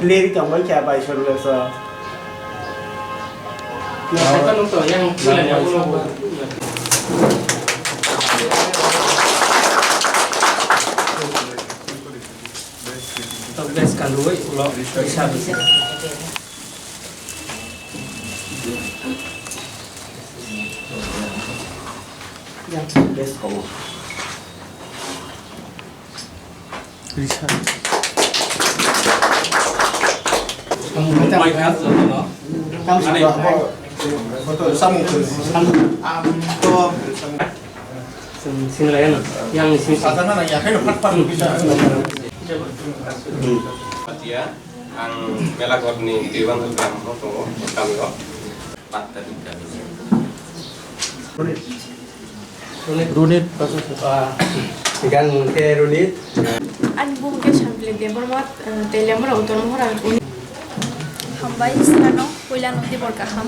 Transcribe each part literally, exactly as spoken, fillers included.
Leri tongbai kha bai solo so. Best kanrwi ulo risa risa. Best komo. Risa. Samung. Samung. Samung. Samung. Samung. Samung. Sing, sing layan. Yang sing. Patia, ang Melaghorni Dewan Gram no tongo, kami o. Patta Dukani. Runit, Runit, Runit, Runit. Ang mung khe Runit. Ani bung khe Sampli Debbarma, eh, Teliamura Uttor Mohora. Hambai sano puila nokti bor kaham.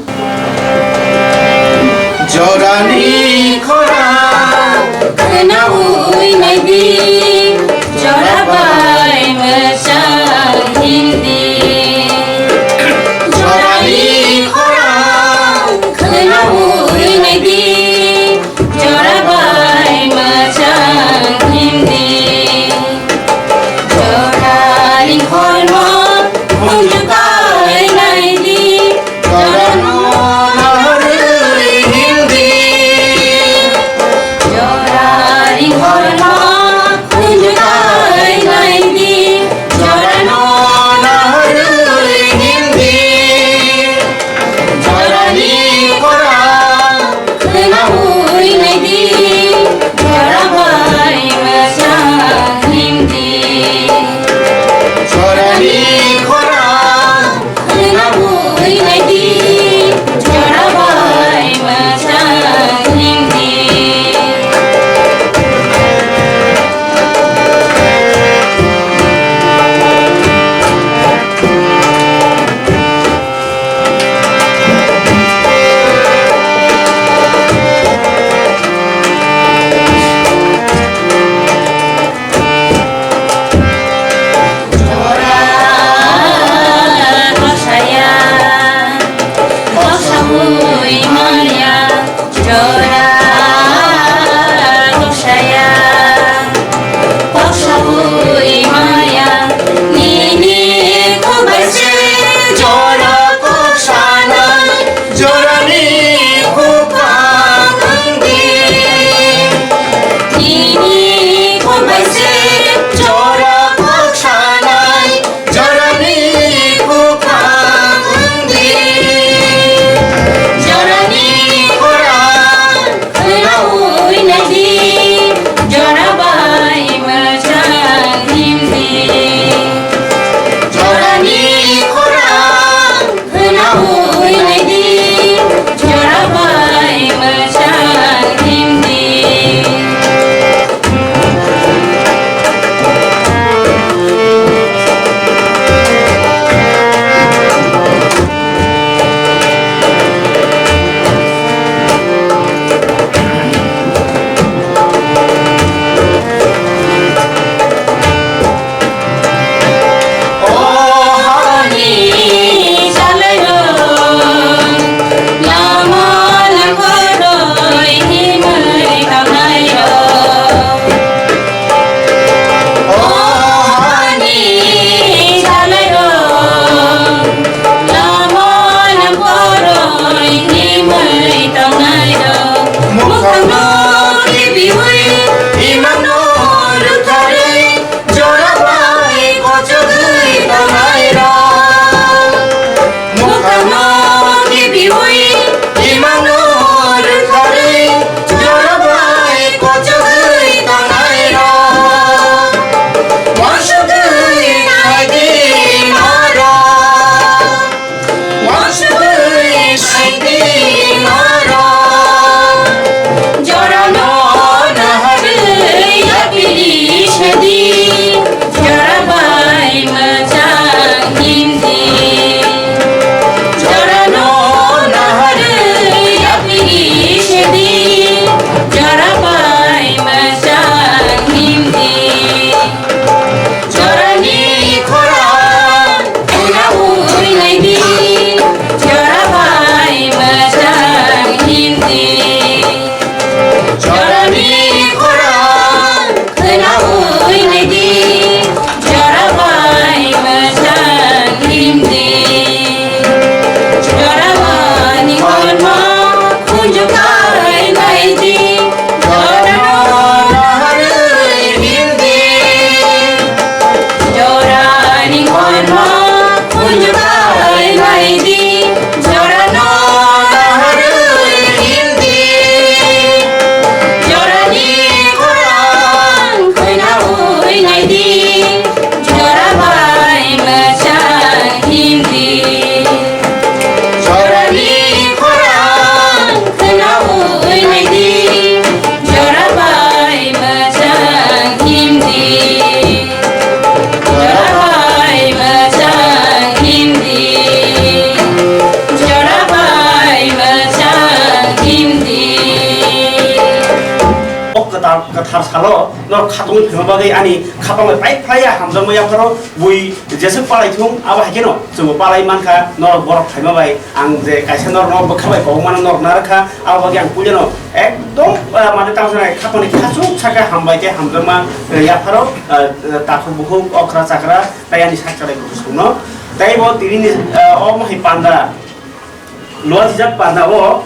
Jorani khorang khwnaui naidi, jora bai mwchang himdi. Jorani khorang khwnaui naidi, jora bai mwchang himdi. Jorani hormo munju kai naidi, jorano narwi himdi. Jorani hormo munju kai naidi, Kwthar salo norok khatungwi phaima bagwi ani khapang bai pai phlai ya, hamjakma yapharo bui jeswk palai thung, abo hai kheno chwngbo palai mankha. Norok borok phaima bai ang je kaisa norokno bwkha bai kobok mano norok narwkha, abo bagwi ang puilano ekdom, ah, mane tamo sanai khapangni khachuk sakha hambai tei hamjakma, eh, yapharo, ah, eh, takhuk bukhuk okra chakra tei ani sak chalai kuthusongno. Tei bo tinini, ah, omo hai panda luajijak panda o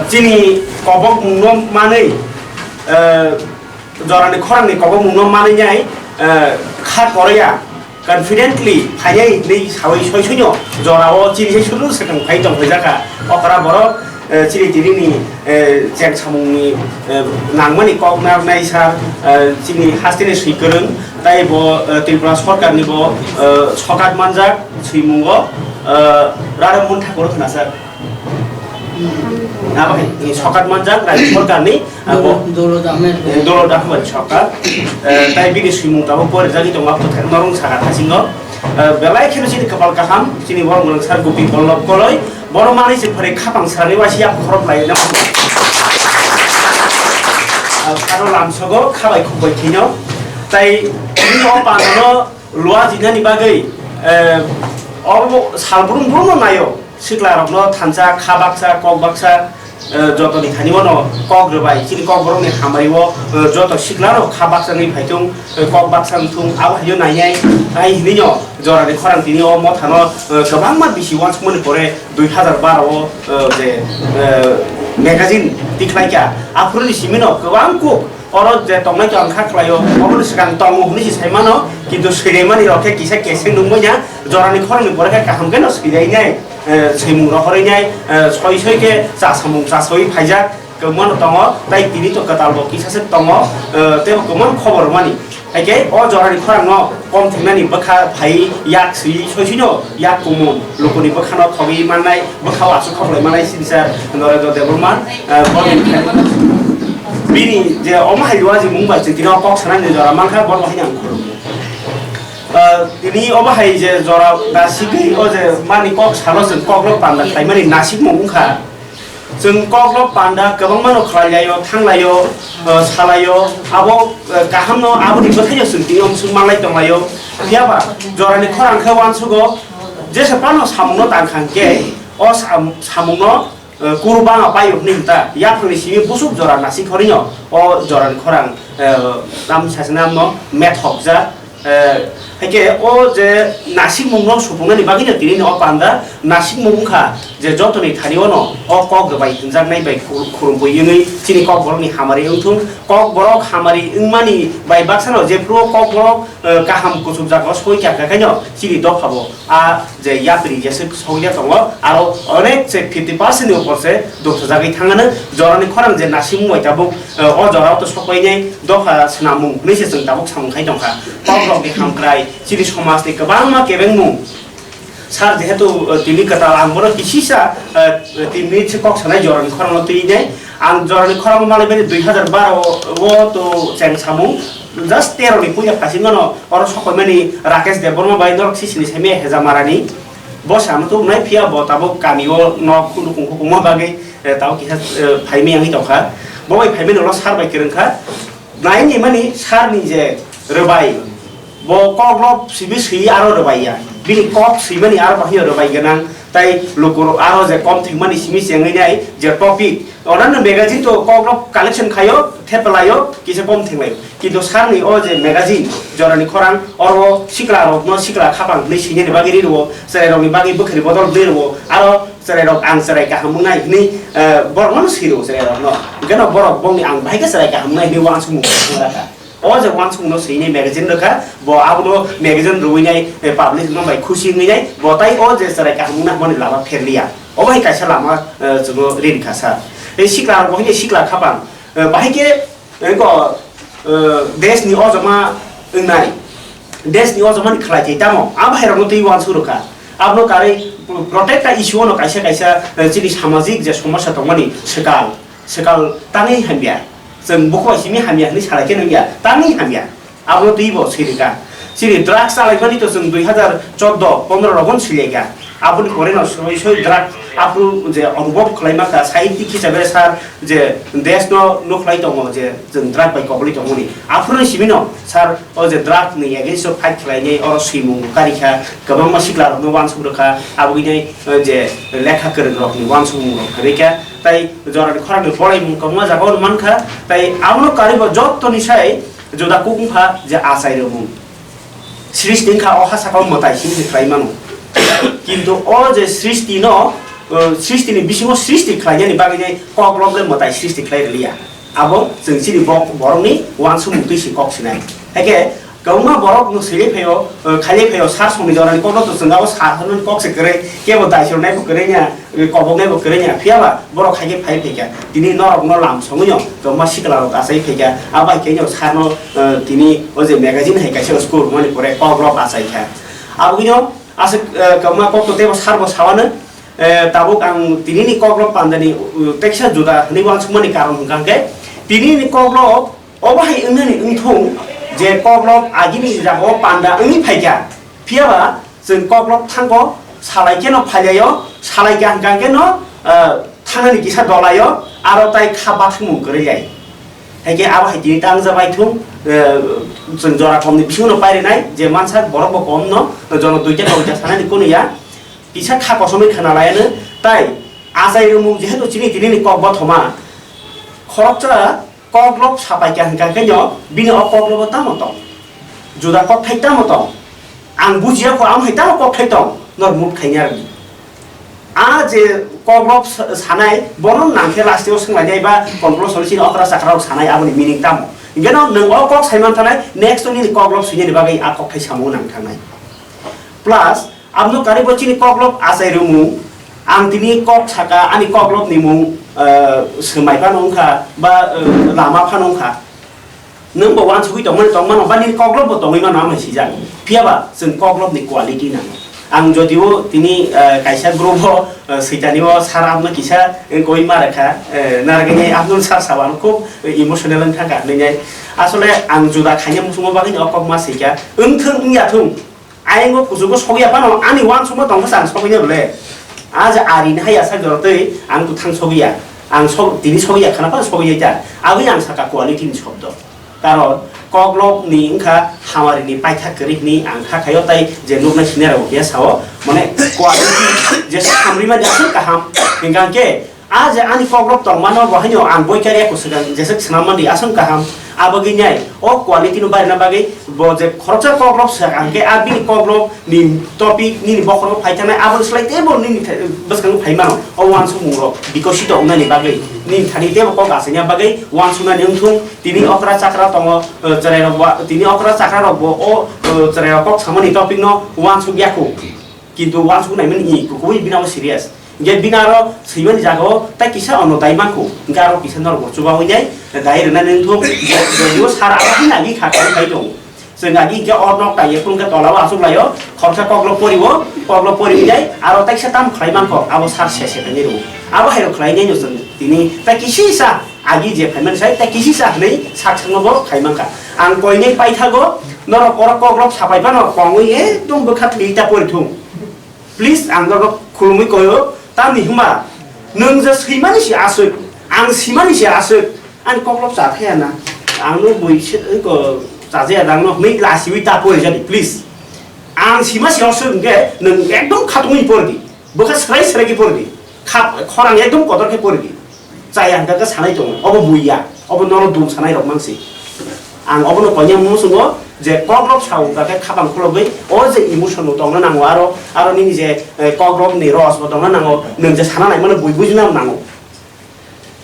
chini kobok mungno manwi, eh, jorani khorangni kobok mungno manwi nai, eh, kha korya confidently phainai hinwi sawi soi soino jorao chini sai suru swkang phai tong phai jakha okra borok, eh, chini tinini, eh, cheng samungni, eh, nangmani kok narwknai sir, eh, chini hasteni swi kwrwng, tei bo, eh, Tripura sorkarni bo, eh, sokat manjak swimungo, eh, Radha Mohan Thakur khna sir. Abo hai, eh, sokat manjak Rajya sorkarni, abo, Dolo-, Dolo Ahmed. Eh, Dolo Ahmed sorkar. Eh, tai bini swimung tabuk pore jagwi tongo, abo thai norong saka thasingo. Eh, belai kheno chini kapal kaham, chini borok mwrwng sir Gopi Ballab Koloi. Borok manwi se phwrwi khapang srani waisi yak khorok lai na. Ah, aro lamsogo khabai khukbai khino. Tai bini o pandano luajinani bagwi, eh, obo salbrum brum no nayo. Sikla rokno thansa, kha baksa, kok baksa, eh, jotoni thani bono kok rwbai, chini kok borokni hamari o, eh, joto sikla rok kha baksa wngwi phai thung, eh, kok baksa wng thung, abo haino nainai, ai hinwi no jorani khorang tini o mothano, eh, kwbangma bisi uansukmani pore dui hazar baro o, eh, je, eh, magazine tikhlai kha, aphuruni simi no kwbang kuk oro je tongnai tong kha khlai o, oboni swkang tongo hwnwi se sai mano, kintu swinai mani rok khe kisa keseng nungmani jorani khorang ni pore khe kaham khe no swinai nai. Eh, swimung rohorwi nai, eh, soi soi khe cha samung cha soi phaijak, kwbangma no tongo, tai tini to kwtal bo kisa se tongo, eh, tei bo kwbangma khobor mani. Hai khe o jorani khorang no kom thingnani bwkha phai yak swi soi soi no yak kumun lukuni bwkha no thogwi mannai, bwkha o aswk khoklai mannai sini sir Narendra Debbarma, eh, boni bini je omo hai luajimung bai chwng tini o kok sanani jora mankha, bono hai ang khulum. Ah, tini obo hai je jora nasigwi o je mani kok salo chwng kok rok panda khlaimani nasikmung wngkha. Chwng kok rok panda kwbangma no khlai laio, thang laio, ah, salaio, abo, ah, kaham no aboni bwthaino chwng tini omswk manlai tong laio. Phiya ba jorani khorang khe uansugo, jesa phano samung no tang kha hwnkhe o sam-, samung no eh, kuru banga paiyok ni hinta, yaphangni simi busuk jora nasik horino, o jorani khorang, eh, tam sasana no methok ja, eh, haikhe o je nasikmung no supungnani bagwi no tini no o panda nasikmung wngkha je jotoni thani o no o kok rwbai hinjaknai bai khur-, khurumui wngwi chini kok borokni hamari wngthung, kok borok hamari wngmani bai baksa no jephru o kok borok, eh, kaham kuchuk jaga o soi kha kha khaino chini dopha bo. A je yapri jeswk sokya tongo, aro onek se fifty percent ni upor se dopsajagwi thangano, jorani khorang je nasimung bai tabuk, eh, o jorao to sokpainai dopha swnamung hwnwi se chwng tabuk samung khai tongkha. Kokrokni hamkrai, chini somajni kwbangma kebengmung. Sir, jehetu, eh, tini kwtal ang bono kisisa, eh, tin minute se kok sanai jorani khorangno twinai. Ang jorani khorang malai bini dui hazar baro o to cheng samung. Just tero ni puila phasing no oro sokoimani Rakesh Debbarma bai norok sisini saimaya Hejamarani. Bo samo tubunai phiya bo tabuk kami o nok khunu kung khukuma bagwi, eh, tabuk kisa, eh, phaimai wngwi tongkha. Bo bai phaimani ulo sir bai kwrwngkha. Naini mani sir ni je rwbai, bo kok rok simi swi aro rwbai ya. Bini kok swimani aro bahai rwbai gwnang. Tai lukurok aro je kom thwngmani simi chengwi nai je topic. Onano magazine to kok rok collection khaio, thepalaio, kisa kom thwnglaio. Kintu sir ni o je magazine, jorani khorang, oro sikla rokno sikla khapang hwnwi swinani bagwi ri rwo, chwrai rokni bagwi bwkhwri bodol hwnwi rwo, aro chwrai rok ang chwrai kaham wngnai hwnwi, eh, borokno swi rwo chwrai rokno. Hwnkhe no borok bongni ang bahai khe chwrai kaham wngnai hwnwi uansukmung rakha. O je uansukmung no swinai magazine rwkha, bo abono magazine rwinai, eh, publish wngma bai khusi wngnai, bo tai o je chwrai kaham wngna hwnmani lama pherliya. Obo hai kaisa lama, eh, chwngno ri rwkha sir. Tei sikla rok bo haino sikla khapang, eh, bahai khe, eh, ko, eh, desh ni ojoma wngnai, desh ni ojoma ni khlai thai tamo, abo hai rokno twi uansuk rwkha. Abono karwi protecta issue ono kaisa kaisa, eh, chini samajik je somosa tongmani swkang. Swkang tangwi hamya. Chwng bukhuk bai simi hamya hwnwi salai khe nangya. Tangwi hamya. Abo twibo sirika. Chini drugs chalaimani to chwng dui hazar chordo pondro rogon silaika. Aboni pore no soi soi drug aphuru je onubhob khlai ma kha, scientist hisabe sir je desh no nukhlai tongo je chwng drug bai koboli tongmani. Aphuru ni simi no sir o je drug ni against o fight khlai nai oro swimung kari kha, kwbangma sikla rok no uansuk rw kha, abo wngwi nai, eh, je lekha kwrwng rok ni uansukmung rok kwrwi kha, tai jora ni khorang ni bolai mung kwbangma jaga o man kha, tai abono karwi bo joto ni sai juda kuk wng kha je achai rwmung. Srishti wngkha o ha saka o mwtai srishti khlai mano. Kintu o je srishti no, uh, srishti ni bisingo srishti khlainani bagwi je kok lok le mwtai srishti khlai rwliya. Abo chwng chini bok-, borokni uansukmung twi se kok sinai. Haikhe kwbangma borok no swilai phaio, uh, khailai phaio, sar songni jorani kok no to chwng abo sa hwnwi kok se kwrwi, kebo daichornai bo kwrwi ya. Koboknai bo kwrwi ya, phiya ba borok hai khe phai phaikha. Tini norok no lam songwi no kwbangma sikla rok achai phaikha. Abo hai khe no sar no, eh, tini o je magazine hai kaisa school mani pore kok rok achai kha. Abo wngwi no aswk, eh, kwbangma kok to teibo sar bo sawano, eh, tabuk ang tini ni kok rok panda ni, uh, teksa juda hwnwi uansukmani karon hwnkha hwnkhe tini ni kok rok obo hai wngnani wngthung je kok rok agini jagao panda wngwi phaikha. Phiya ba chwng koklop thango, salai khe no phailaio, salai khe hwnkha khe no, ah, thangnani kisa dolaio, aro tai kha bathumung kwrwi lai. Hai khe abo hai tini tang ja bai thung, eh, chwng jora kom ni bisingo no pai rwnai, je mansa borok bo kom no, jono duita koita sanani kono ya, kisa kha kosom bai khna lai ano, tai achai rwmung jehetu chini tini ni kok bothoma, khoroksa koklop sapai kha hwnkha khe no, bini o koklobo tamo tong? Juda kokthai tamo tong? Ang bujiya kho, amo hai tamo kokthai tong? Nor mut khaini arni. A je koklop sa-, sanai, bono nang khe last o swnglainai ba conclusion chini okra chakra rok sanai, aboni meaning tamo? Hingke no nwng o kok saiman thanai, next o nini koklop swinani bagwi a kokthai samung nang thangnai. Plus, abno karibo chini koklop achai rwmung, ang tini kok saka, ani koklop ni mung, eh, swmai phano wngkha, ba, eh, lama phano wngkha. Nwng bo uansugwi tongmani tongmano, ba nini koklop bo tongwi mano, amai sijak. Phiya ba, chwng koklop ni quality nango. Ang jodio tini, eh, kaisa group o, eh, switani o sar abno kisa, eh, koi ma rekha, eh, narwgwi abno sar sawano khub, eh, emotional wngkha ka, hinwi nai. Asole ang juda khaina muchungma bagwi ni o kok ma swikha. Wngthung wngya thung. Ayang o kuchugo sogya phano ani uansukma tong bwsa ang sogwi nai rwle. A je ari ni haya sak jora twi ang kwthang sogya. Ang sog-, tini sogya khana phano sogwi ta. Aboni ang saka quality ni shobdo. Karon koklop ni wngkha hamari ni paithak kwrwi hwnwi ang kha khaio tai je nuknai senior rok ya sao. Mane quality je samrwi mani aswk kaham. Hingkha khe A je ani koklop tongmano bo haino ang boikar ya kwswkang jeswk swnam mandi aswk kaham. Abagwi nai o quality no barina bagwi bo je khoroksa koklop swkang khe a bini koklop ni topic nini bokhorok phai thangnai aboni slai teibo nini thai-, bwskango phai mano o uansukmung rok bikosito wngnani bagwi nini thani teibo kok achaina bagwi uansuknani wngthung tini okra chakra tongo, eh, chwrai rok bo tini okra chakra rok bo o, eh, chwrai rok kok samani topic no uansuk ya khu. Kintu uansuk nai mani i, kukui bina bo serious. Hingke bina aro swimani jaga o tai kisa ono dai mankhu. Hingke aro kisa norok bo chubaui nai, dai rwna nung thung, bo sara aro bina agi kha kha khai tongo. Chwng agi hingke o nok tai ye phung khe tola o asuk lai o, khoroksa koklo pori o, koklo pori nai, aro tai kisa tam khlai mankho, abo sar se se tongwi rwo. Abo hai rok khlai nai no chwng tini tai kisa sa agi je phai mani sai tai kisi sa hwnwi sak sakno bo khai mankha. Ang koinai paithago, norok oro koklop sapai phano kongwi ekdom bwkha thwi ta pori thung. Please, ang norok khulumwi koio, tamni hwnba nwng je swimani se aswk, ang simani se aswk, ani koklop cha thaya na, ang no bui se ko chajaya dang no hwnwi lasiwi ta pori jani, please. Ang sima se aswk hwnkhe nwng ekdom khatungwi pori di, bwkha swrai swrai khe pori di, khap-, khorang ekdom kotor khe pori di. Chaya hwnkha khe sanai tongo, obo buiya, obo norok dum sanai rok mansi. Ang obono koinai muchungo je kokrok sa hwnkha khe khapang khulogwi o je emotion bo tongna nango, aro, aro nini je, eh, kokrok ni ros bo tongna nango, nwng je sana naimano bui bujina nango.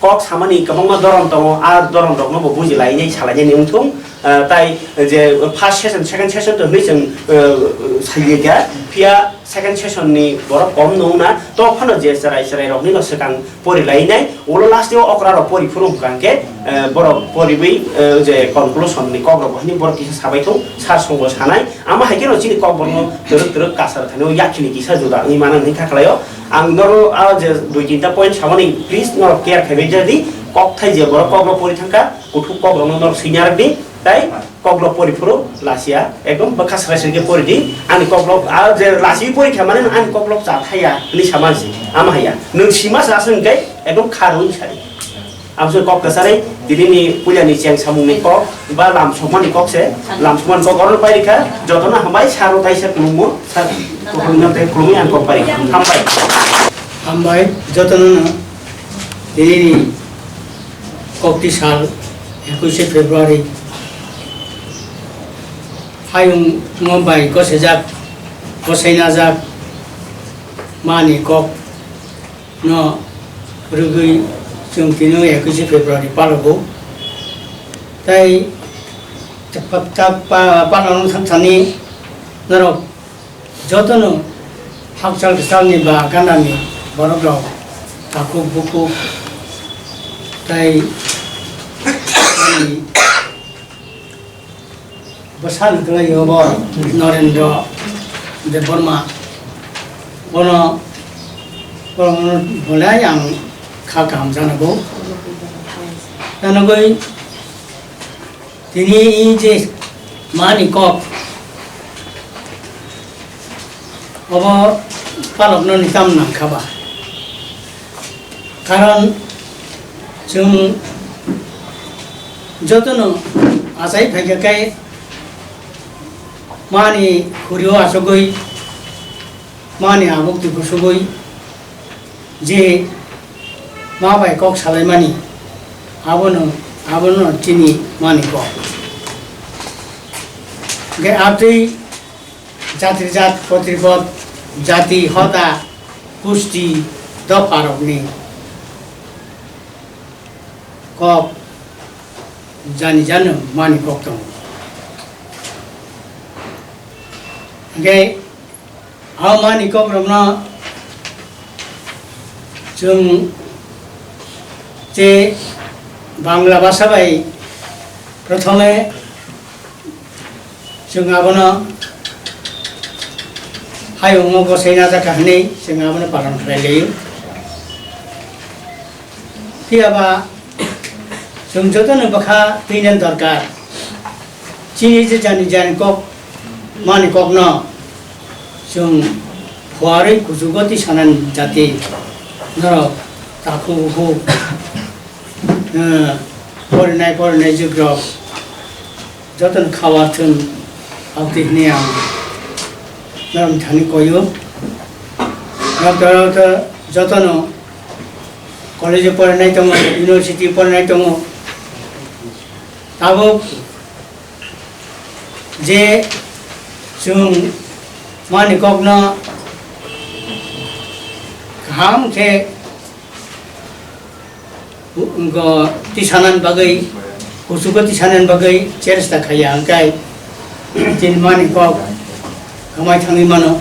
Kok samani kwbangma doron tongo, a doron rokno bo bujilainai salainani wngthung, eh, tai je first session, second session to hwnwi chwng, eh, salikha, phiya second session ni borok kom nung na, to phano je chwrai chwrai rokni no swkang pori lai nai, ulo last o okra rok pori phuru hwnkha hwnkhe, eh, borok poriwi, eh, je conclusion ni kok rok bo hwnwi borok kisa sabai thung, sar songbo sanai, amo hai kheno chini kok borok no twrwk twrwk kasar thani o yakhini kisa juda wngwi mano hwnwi kha khlai o. Ang noro a je dui tinta point samani, please norok care khaibai jadi, kok thai je borok kok rok pori thangkha, kuthuk kok rok no norok swi narwk di, tai Koklop pori phuru lasiya, ekdom bwkha srai srai khe pori di, ani koklop, a je lasi pori kha mane ani koklop cha thaya, hwnwi sama si, ama haya. Nwng sima sa aswk hwnkhe ekdom kha rwui sadi. Aboni kok kwcharwi, tini ni puila ni cheng samung ni kok, ba lam sokmani kok se, lam sokmani kok oro pai rikha, jotono hambai saro taisa kwrwngmo, sar, kwrwngno tei kwrwngwi ang kok pai rikha. Hambai. Hambai, jotono no, tini ni kokti sal, ekuishe February. Hayung ngo bai gosejak, gosainajak, mani kok no rwgwi chwng tini ekuishe February palogo. Tai pa-, pa-, pa-, palano thani norok jotono hakchal kwchalni ba ganani borok rok takhuk bukhuk tai ani bwsani kwlai obo Narendra Debbarma. Bono, bono belai ang kha kaham janago. Janagwi tini i je mani kok obo palokno ni tam nang kha ba. Karon chwng jotono achai phaikha khe mani khuri-o achugwi, mani abuk twi kusugwi je ma bai kok salaimani, abono, abono chini mani kok. Hwnkhe amtwi jati jat, potri pot, jati hoda, kusti, dopharokni kok jani jano mani kok tongo. Hwnkhe o mani kokrokno chwng je Bangla bhasha bai prothome chwng abono hayungo gosai najak kha hwnwi chwng abono palon khlai laio. Phiya ba chwng jotono bwkha twina dorkar. Chini je jani jani kok mani kokno chwng phuarwi kuchugo twi sanani jati norok takhuk bukhuk, eh, porinai porinai jugrok jotono khawa thung abdi hwnwi ang norok thani koyo. Norok jotono college o porinai tongo, university porinai tongo. Tabuk je chwng mani kokno kaham khe go tisanani bagwi, kuchugo tisanani bagwi chesta khaiya hwnkhe chini mani kok hamai thangwi mano.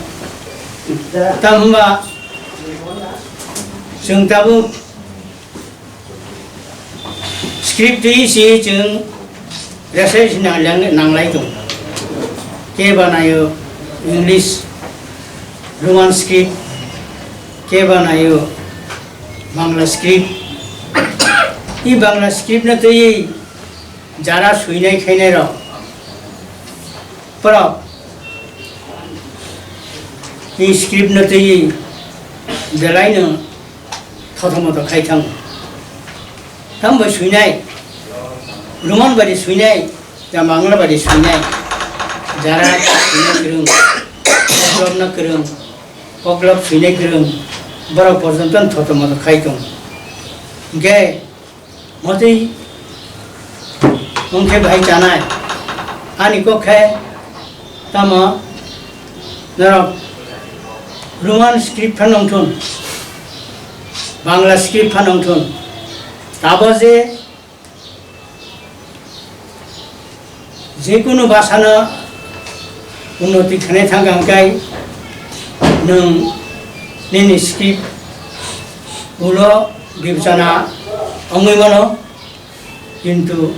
Tamhwnba chwng tabuk script twi si chwng research nanglang-, nanglai tong. Khe banayo English, Roman script, khe banayo Bangla script. I Bangla script no twi jara suinai khainai rok borok i script no twi belai no thotomoto khai thango. Tamo bai suinai, Roman bai suinai, ya Bangla bai suinai, jara suinai kwrwng, koklopna kwrwng, koklop suinai kwrwng, borok porjonto thotomoto khai tongo. Hwnkhe motwi wngkhe bahai chanai, ani kok khe tamo norok Roman script phano wngthun, Bangla script phano wngthun, tabo je jekunu bhasano unnoti khanai thangkha hwnkhe nwng nini script ulo bibechana wngwi mano, kintu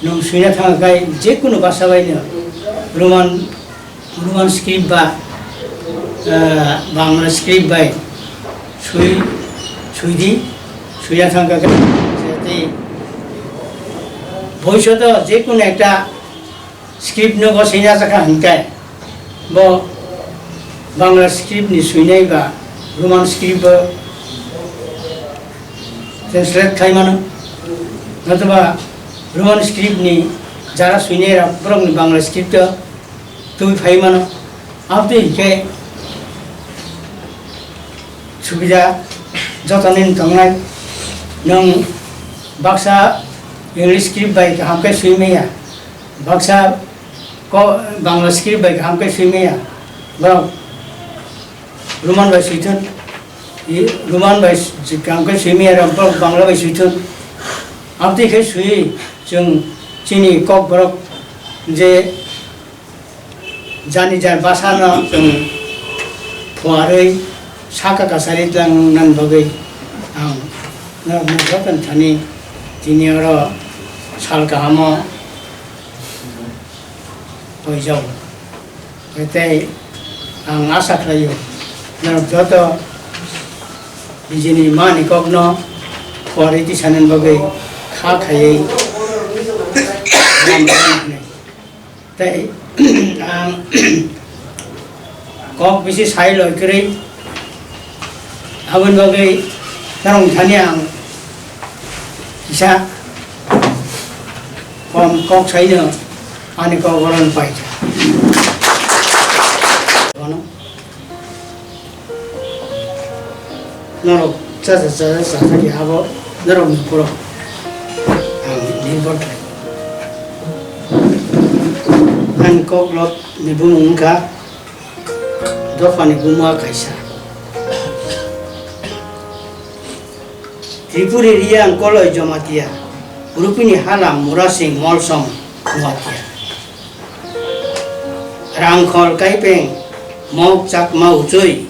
nwng swina thangkha jekunu bhasa baino Roman Roman script ba, ah, Bangla script bai swi, swi di, swiya thangkha khe, jate bhobishoto jekunu ekta Script no bo swina jakha hinkhe bo Bangla script ni swinai ba Roman script bo translate khai mano. Notoba Roman script ni jara swinai rok borok ni Bangla script o twi phai mano. Aboni hinkhe subida joto ni tongnai. Nwng baksa English script bai kaham khe swi maya, baksa ko Bangla script bai kaham khe swi maya, borok Roman bai swithun, i Roman bai s-, kaham khe swi maya, borok Bangla bai swithun. Aboni khe swi chwng chini Kokborok je jani jar basa no chwng phuarwi saka kasari tlang nang bagwi ang norok no jotono thani tini oro sal kahamo poijao. Tei ang asa khlaio norok joto nijini mani kokno phuarwi tisanani bagwi kha khaiwi Tei ang kok bisi sai loi kwrwi, aboni bagwi norok thani ang kisa kom kok saino ani kok boron paikha. Bono. Norok chacha chacha chacha khe abo norokni borok ang nirbor khlai. Ani koklopni bumung wngkha dophani buma kaisa. Tripuri Riyang Koloi Jomatia, Rupini Hala Murasing Molsom Noatia. Rangkhol Kaipeng Mok Chakma Uchui,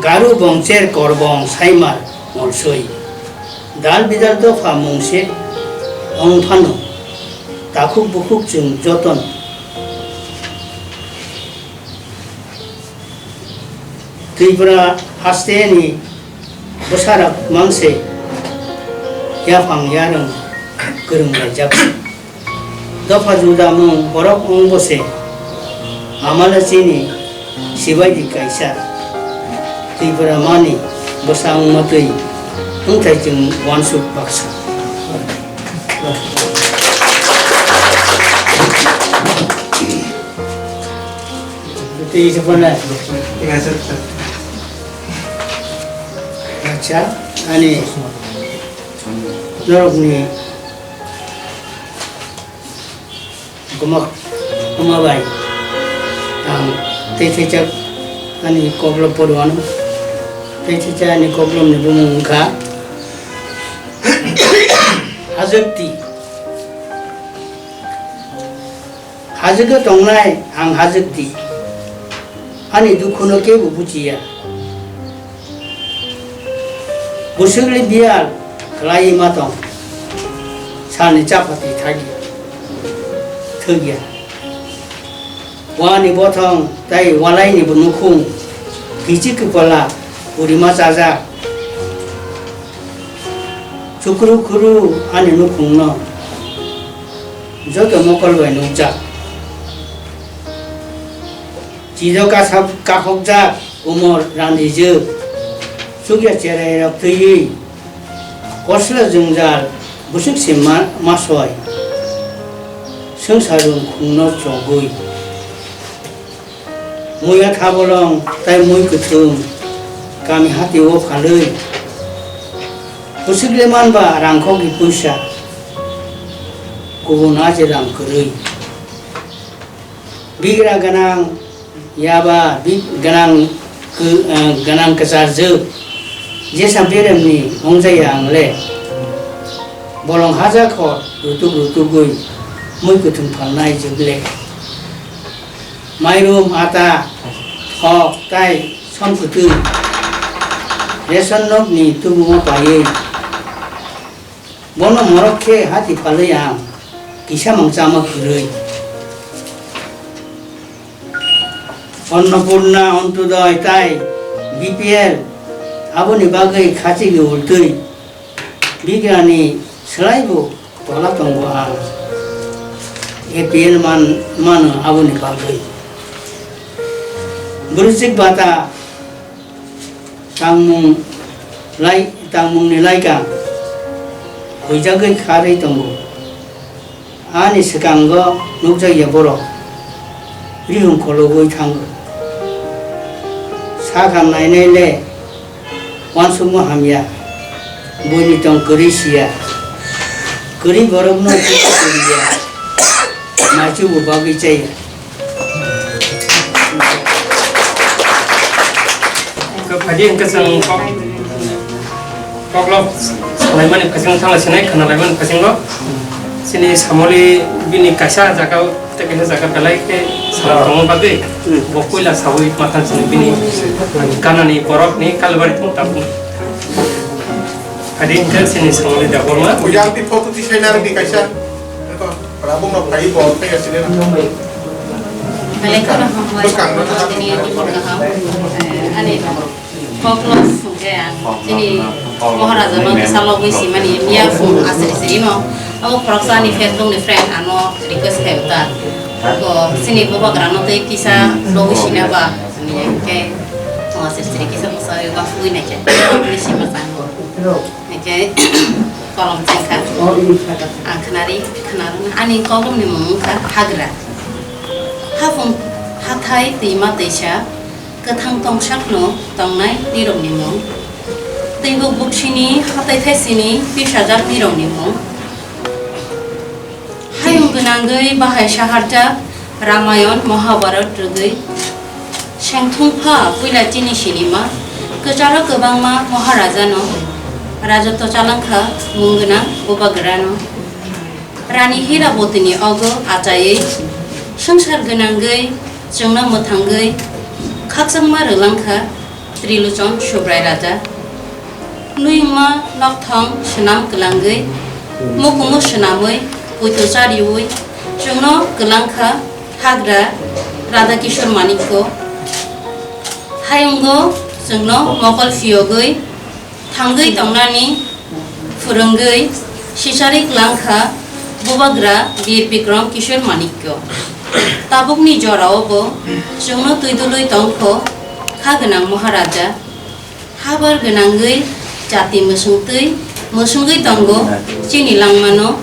Garu Bongcher Korbong Saimar Molsoi. Dal bidal dopha mungse ongphano, takhuk bukhuk chwng joton. Tripura hasteni bwsarok mangse yaphang yarwng kwrwnglaijak. Dopha judamung borok wngbo se, amala chini sibaidi kaisa Tripura mani bwsa wngma twi wngthai chwng uansuk baksa. Tei se phone. Acha, ani norokni goma, goma bai ang tei thaichak ani koklop podo ano. Tei thaichak ani koklopni bumung wngkha Hajwkti. Hajwgo tongnai ang hajwk di, ani dukhuno kebo buchiya. Bwswkli biyal khlaiwi ma tong, salni chapati thagya, thwgya. Wani bothong tai walaini bo nukhung, kichi kwpala purima chajak. Chukru khuru ani nukhungno joto mokol bai nukjak. Chido kasak kakhokjak umor randijwk. Chukya cherai rok twiwi kosla jwngjal bwswk se ma, ma soi. Swngsa rung khungno chogwi. Muya thabolong tai mui kwthwng kami hati o phalwi. Bwswk le manba rangkhokni puisa kubun a je lam kwrwi. Bigra gwnang yaba bi-, gwnang kw-, eh, gwnang kwcharjwk jesa beremni wngjaya ang le. Bolong hajakho rutuk rutugwi mui kwthwng phalnai jwk le. Mairum, ata, thok tai som kwtwi ration nokni tubumo paiwi. Bono morok khe hati phalwi ang kisa mangchama kwrwi. Annapurna, Antodoy tai B P L aboni bagwi khachigwi ultwi bigrani swlaibo tola tongo ang. A P L man, mano aboni bagwi. Bwrwijik bata tangmung lai, tangmungni laikang huijagwi kharwi tongo. Ani swkango nukjakya borok rihum kholobwi thango. Sakha nainai le uansukma hamya, buini tong kwrwi siya, kwrwi borokno kwrwi ya, maichubo bagwi chaya. Hwnkhe phaidi hwnkhe chwng kok, koklop salaimani phaising thangla sinai khwnalaimani phaisingo chini samoli bini kaisa jaga o tei kaisa jaga belai khe salam tongma bagwi bo puila sawi mathang chini bini ganani borokni kalbari thung tabung. Phaidi hwnkhe chini samoli Debbarma. Yang di photo tisai narwkdi kaisa. Eko, rabung rok phai bo phai asile na. Belai kheno hambai. Bwskang no. Tini tibur kaham. Eh, ani koklo sungkhe ang chini Maharaja no kisa logwi simani miya phung asri sri no. Abo khoroksa ani Facebook ni friend ano request khaio ta. Ko chini bubagra no tei kisa logwi sina ba. Ani ke asri sri kisa musa ba fui na ke. Ni sima sango. Hingke kolom chengkha. Ang khnari, khnarwna. Ani kolomni mung wngkha Hagra. Haphung hathai twima twisa kwthang tongsakno tongnai nirokni mung. Twibuk buksini hathai thaisini pisajak nirokni mung. Hayung gwnangwi bahai saharjak Ramayon, Mahabharat rwgwi sengthungpha puila chini sinima kwcharo kwbangma Maharajano rajotw chalangkha mung gwnang Bubagrano. Rani Hirabotini ogo achaiwi swngchar gwnangwi chwngno mwthangwi khakchangma rwlangkha Trilochon Subrai Raja. Nwi wngma nokthong swnam kwlangwi, mukumu swnamwi, puitu chariwi, chwngno kwlangkha Hagra Radha Kishore Manikko. Hayungo chwngno mokol phiyogwi, thangwi tongnani phwrwngwi, sicharwi kwlangkha Bubagra Bir Bikram Kishore Manikko. Tabukni jorao bo chwngno twi dului tongkho kha gwnang Maharaja. Habar gwnangwi jati mwswngtwi mwswngwi tongo chini langmano.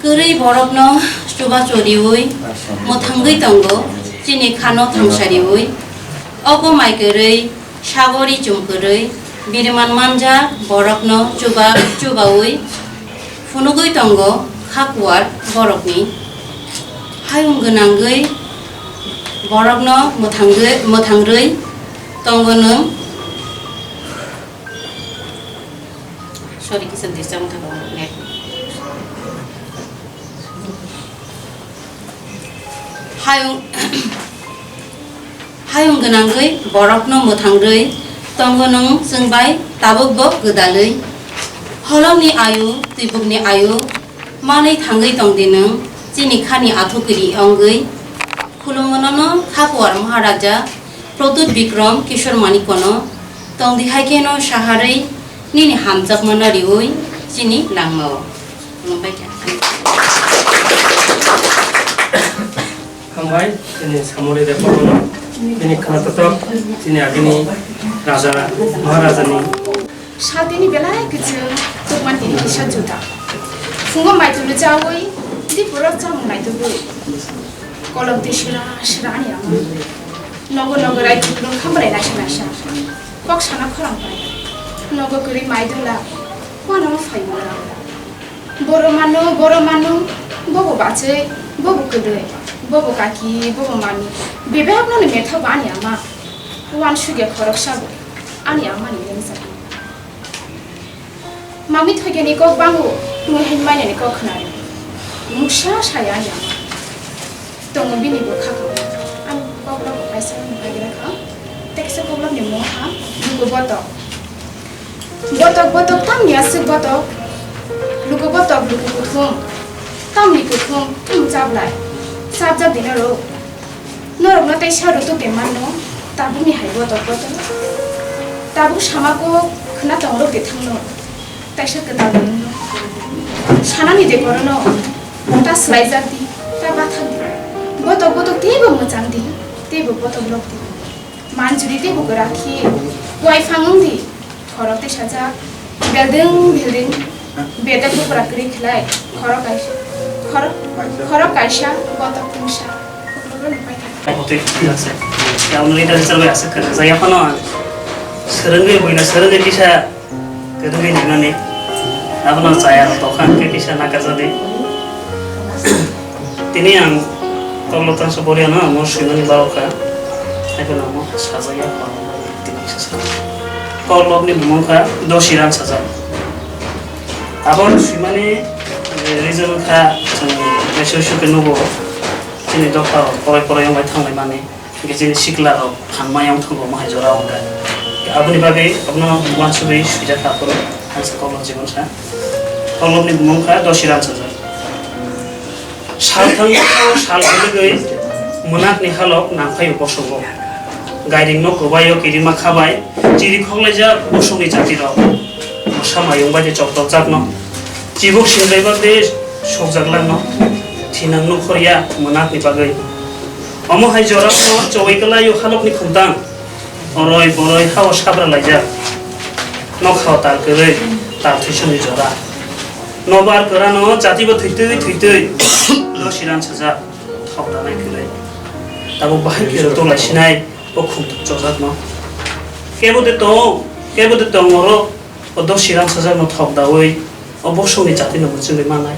Kwrwi borokno chubachu riwi mwthangwi tongo chini khano thangsariwi. Obo mai kwrwi sagori chum kwrwi biriman manjak borokno chuba chubawi phunugwi tongo khakuar borokni. Hayung gwnangwi borokno mwthangwi, mwthangrwi tongo nwng. Sorry, kisa disturb wngkha net. Hayung, hayung gwnangwi borokno mwthangrwi tongo nwng chwng bai tabukbo gwdalwi. Holongni ayu, twibukni ayu manwi thangwi tongdi nwng chini khani athukiri wngwi. Khulumno nono khakuar Maharaja Pradyut Bikram Kishore Manikkono tongdi hai kheno saharwi nini hamjakmano riwi chini langmao. Khulumbai kha. Hambai, chini samuri de kono, chini khana totok, chini agini raja, Maharajani. Satini belai kwchwng, tukmani tini kisa juda. Phungo maitulu chawi, dipuro chamung naitugwi. Kolom twi sra sra ani ama. Nogo nogo rai tuklung khambalai naisa naisa. Kok sana khorang pai. Nogo kwrwi maidula. Wano phai wala. Boro mano, boro mano. Bobo bachai, bobo kwdwi. Bobo kaki, bobo mami. Bebak no metha bani ama. Wan sugya khorok sabo. Ani ama ni lengsa. Mami thoigani kok bango, mui hai mainani kok khnari. Muksa saya ya. Tongo bini bwkha kok. Ang koklop kaisa mung hai gra kha. Teksa koklop ni mung kha, luku botok. Botok, botok, tamni aswk botok? Luku botok, luku kuthum. Tamni kuthum, tamo chablai. Chabjak dina ro. Norokno tei sa rwtuk de manno, tabukni hai botok botok. Tabuk sama kok khna tongrok de thangno, taisa kwtal de wngno. Sanani de korono, Ta swlaijak di, ta bathak di. Botok botok teibo mwchang di, teibo botok lok di. Manjuri teibo kwrak khe, wai phang wng di. Khorok tei sajak, building, building, bedek buphra kwrwi khlai, khorok kaisa, khorok, khorok kaisa, botok tungsa. Khorok no pai thang. Tei kisa se. Ya, wnwi ta sir bai aswk kwrwng. Jaya phano ang swrwngwi buino swrwngwi kisa kwrwngwi naimani. Abono chaya rok tokha hwnkhe kisa nakajadi. Tini ang koklop tangsa boriano amo swimani barokha. Haikhe amo sajagya koklop tini kisa sa. Koklopni bumung kha Dosiram sajak. Abo swimani, eh, reason kha chwng kaisa suke nugo chini dopha poroi poroi wngbai thanglaimani. Hingke chini sikla rok phan maya wng thango, mohai jora wng kha. Aboni bagwi abono uansugwi swijak kha, aphuru ang sa koklop jibon sa. Koklopni bumung kha Dosiram sajak. Sal thangwi sal kwlwgwi mwnakni halok nangphai o bosongo. Gairing no kwbai o kirima khabai chiri khoklaijak bosongni jati rok. Mosa mayung bai de chokdokjak no. Chibuk sindai bai de sokjak lang no. Thinang nukhor ya mwnakni bagwi. Omo hai jorao chowai kwlai o halokni khumtang. Oroi boroi hao sabra laijak. Nokhao tal kwrwi, tal thwisongni jora. Nobar kwrano jatibo thwitwi thwitwi. Dosiram sajak, thok danai kwrwi. Tabuk bahai khe rwtwk laisinai o khumtang chojakno. Kebo de tong, kebo de tong oro. O Dosiram sajakno thok daui o bosongni jatino muchungwi mannai.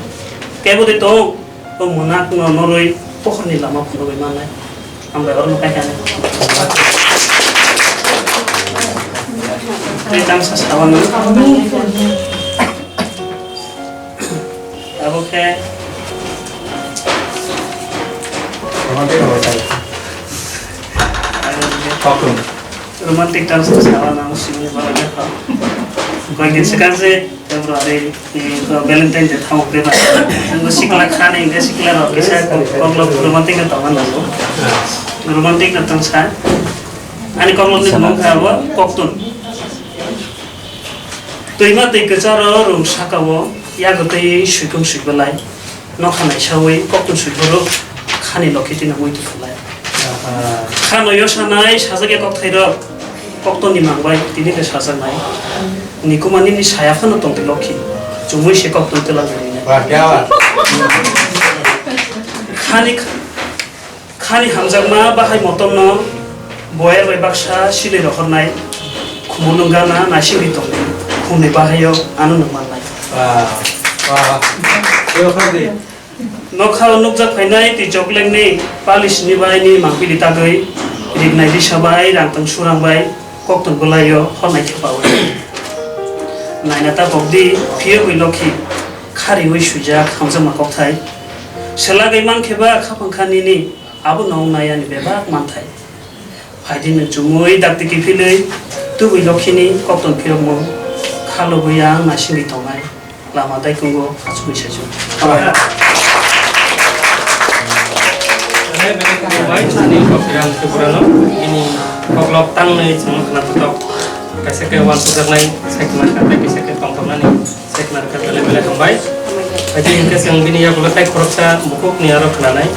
Kebo de tong, o mwnakno norwi pohorni lama phunugwi mannai. Ang bai orono kaikha. Tei tangsa sawanw. Abo khe Romantic tangsa sawanw, simini bara khe. Koi din swkang se. February ni, eh, Valentine Day tamo khe ba. Ang bo sikla khani, hingke sikla rok kisa koklop romantic no tongma nango. Romantic no tongsa. Ani koklop ni bumung kha bo koktun. Twima twi kwcharo rung saka o, yago twi suikung suibolai. Nokha naisawi koktun suiphuru khani lokhi tino muitu khlai. Aha. Khano yosanai sajak ya kokthairok koktoni mangbai tini khe sajaknai. Nikumani ni saya phano tongdi lokhi. Chumui se kokton twlang nai. Wah, kya baat. Khani, khani hamjakma bahai motomno boyar bai baksa silwi rohornai. Khumulwng gana naisingwi tongdi. Khumni bahaio ano nwng mannai. Wah, wah, wah. Yo, khadi. Nokha o nukjak phainai twi choklengni palisni bai ni mangpili tagwi riknai risa bai rangtong surang bai koktun bwlaio hornai khe pawi. Naina ta kokdi phiyogwi lokhi khariwi swijak hamjakma kokthai. Selagwi mankhe ba khaphang kha nini abo nong nai ani bebak manthai. Phaidi nwng chumui dakti kiphilwi tubui lokhini koktun phirokmung khalogwi ang naisingwi tongnai lama daikungo achugwi saichung. Belai belai khairokbai ani koktwirang Tripurano bini koklop tangnwi chwngno khna tongthok. Kaisa khe uansukjaknai sai khna kha tei kaisa khe tongthoknani sai khna rwkha belai belai hambai. Phaidi hinkhe chwng bini yagulo tei khoroksa bukhukni aro khnanai.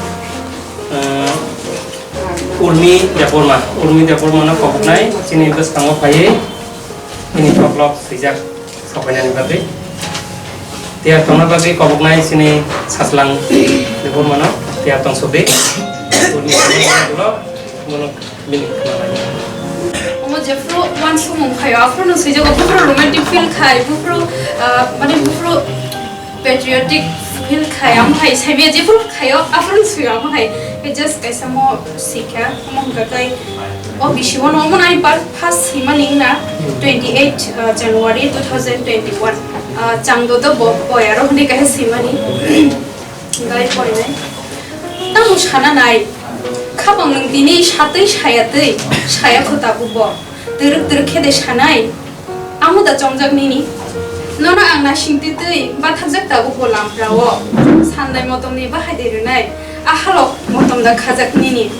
Urmi Debbarma, Urmi Debbarmano koboknai chini bwskango phaiwi chini koklop swijak sopainani bagwi. Tiyar tongna bagwi koboknai chini Sajlang Debbarmano tiyar tongsogwi. Urmi Debbarma ulo bono bini khna lai. Omo jephru uansukmung phaio, aphruno swijago, buphru romantic feel khai, buphru, ah, mane buphru patriotic feel khai, amo hai saimaya jephru khaio, aphuru sui amo hai. Just kaisa mo sikha, omo hwnkha tei o bisi o no, omo nai par first simani na twenty eight, uh, January two thousand twenty one, uh, changdo do bo boyaro hwnwi kaisa simani. Gai poinai. Tamo sana nai. Khabang nwng tini satwi saya twi, saya kho tabuk bo. Twrwk twrwk khe de sanai. Amo da chongjak nini. Nono ang naising twi twi bathakjak tabuk bo lamprao. Sandai motom ni bahai de rwnai. A halok motom da khajak nini.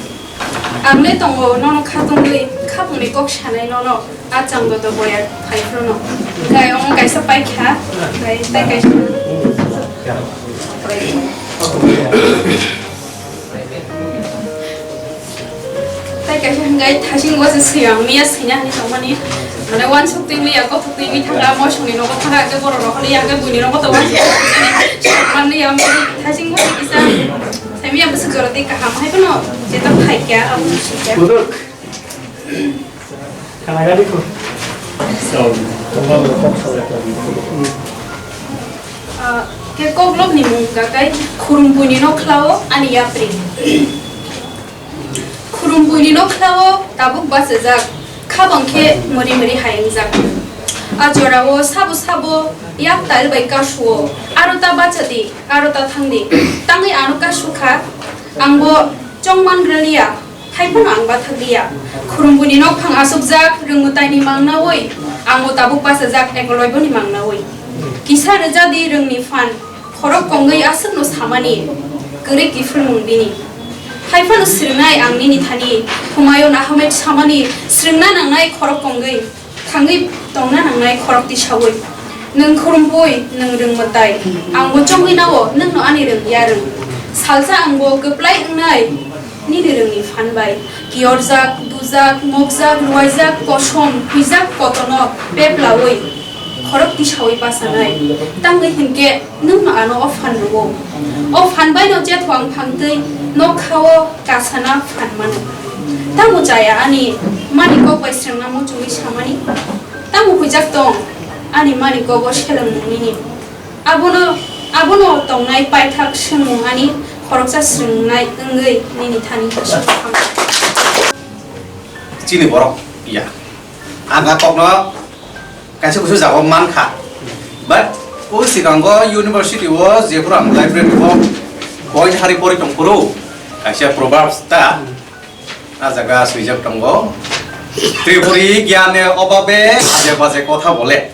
Ang le tongo nono kha tongwi, khabang ni kok sanai nono. A chang do do boya phai phrono. Gai omo kaisa paikha. Gai tai kaisa. Tai kaisa hwnkhe thasing bo se swi ang miya swina hinwi tongmani. Mane uansuk twi miya kothok twi mi thangla mosongni nogo thangla hwnkhe borok rok hwnwi hwnkhe buini nogo to uansuk twi mani. Thasing bo se kisa sai miya bwswk jora twi kaham hai phano jeto khai kya abo swikha. Khana gari ko. Ah, khe koklopni mung kakai khurumbuini nokhlao ani yapri. Khurumbuini nokhlao tabuk bachajak, khabang khe muri muri hai wngjak. A jorao sabo sabo yak tal bai kasuo, aro ta bachadi, aro ta thangdi. Tangwi ano kasukha, angbo chongman rwliya. Hai phano ang bathakliya. Khurumbuini nokphang asukjak, rwngmwtaini mangnaui, angbo tabuk bachajak, ekoloiboni mangnaui. Kisa rwjadi rwngni phan, khorok kongwi aswkno samani, kwrwi kiphilmung bini. Hai phano swrwngnai ang nini thani, humayo nahamai samani, swrwngna nangnai khorok kongwi. Thangwi tongna nangnai khorok tisaui. Nwng khurumphwi, nwng rwngmwtai. Ang bo chongwi nao, nwngno ani rwngya rwng. Salsa ang bo kwplai wngnai, nini rwngni phan bai. Kiyorjak, dujak, mokjak, ruwaijak, kosom, huijak, kotono, peplaui. Khorok tisaui pasanai. Tangwi hinkhe, Nwngno ano o phan rwo. O phan baino jetho ang phangtwi nokha o kasana phan mano. Tamo chaya ani mani kok bai swrwngna muchungwi samani. Tamo huijak tong ani mani kok o selengmung nini. Abono, abono tongnai paithak swngmung ani khoroksa swrwngnai wngwi nini thani kisa. Chini borok ya. Ang a kokno kaisa kusu jago mankha. But o sikango university o jephuru ang library o boin hari pori tongphuru kaisa proverbs ta a jaga swijak tongo. Tripuri gyane obabe aje baje kotha bole.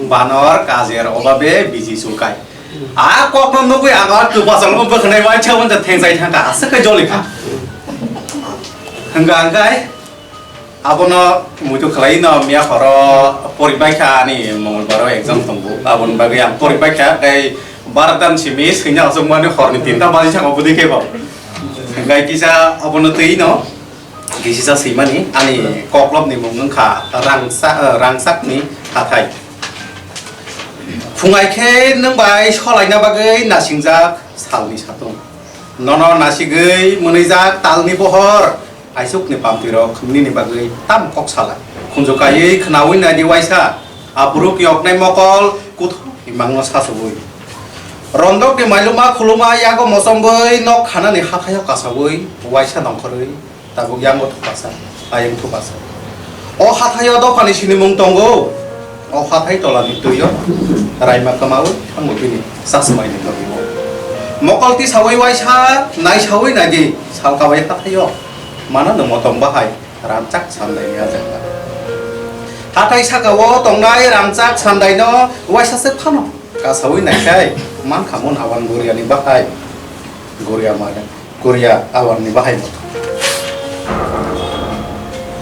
Banor kajer obabe biji sulkai. A kokno nugwi ang a kwpasal mo bwkhnai waisa wngkha thengchai thangkha aswk khe jolikha. Hwnkha hwnkhe abono muitu khwlaino miya horo poribaikha ani Mongolbaro exam tongo. Aboni bagwi ang poribaikha tei baradan simi swina aswkmani horni tinta baji saka obwdwi khe bo. Hwnkhe kisa abono twino. Gisisa swimani ani koklopni mung wngkha rangsa-, eh, rangchakni hathai. Phungai khe nwng bai solaina bagwi nasingjak salni satung. Nono nasigwi mwnwijak talni bohor, aisukni pamtwirok nini bagwi tamo kok sala. Khunju kaiwi khnaui naidi waisa, aphuru kiyoknai mokol kuthukni mangno sachuwi. Rondokni mailuma khuluma yago mochomwi nok khanani hathaio kasaui waisa nongkhorwi. Tabuk yango thupasa, ayang thupasa. O hathaio dophani sinimung tongo. O hathai tolani twio raima kwmaui thango bini chasmaini logi. Mokol tisaui waisa naisaui naidi salkabai hathaio. Manano motom bahai rangchak sandaini ajakha. Hathai sakao tongnai rangchak sandaino waisa se phano kasaui naikhai mankhamon awan goriani bahai. Goria mane. Korea awarni bahai moto.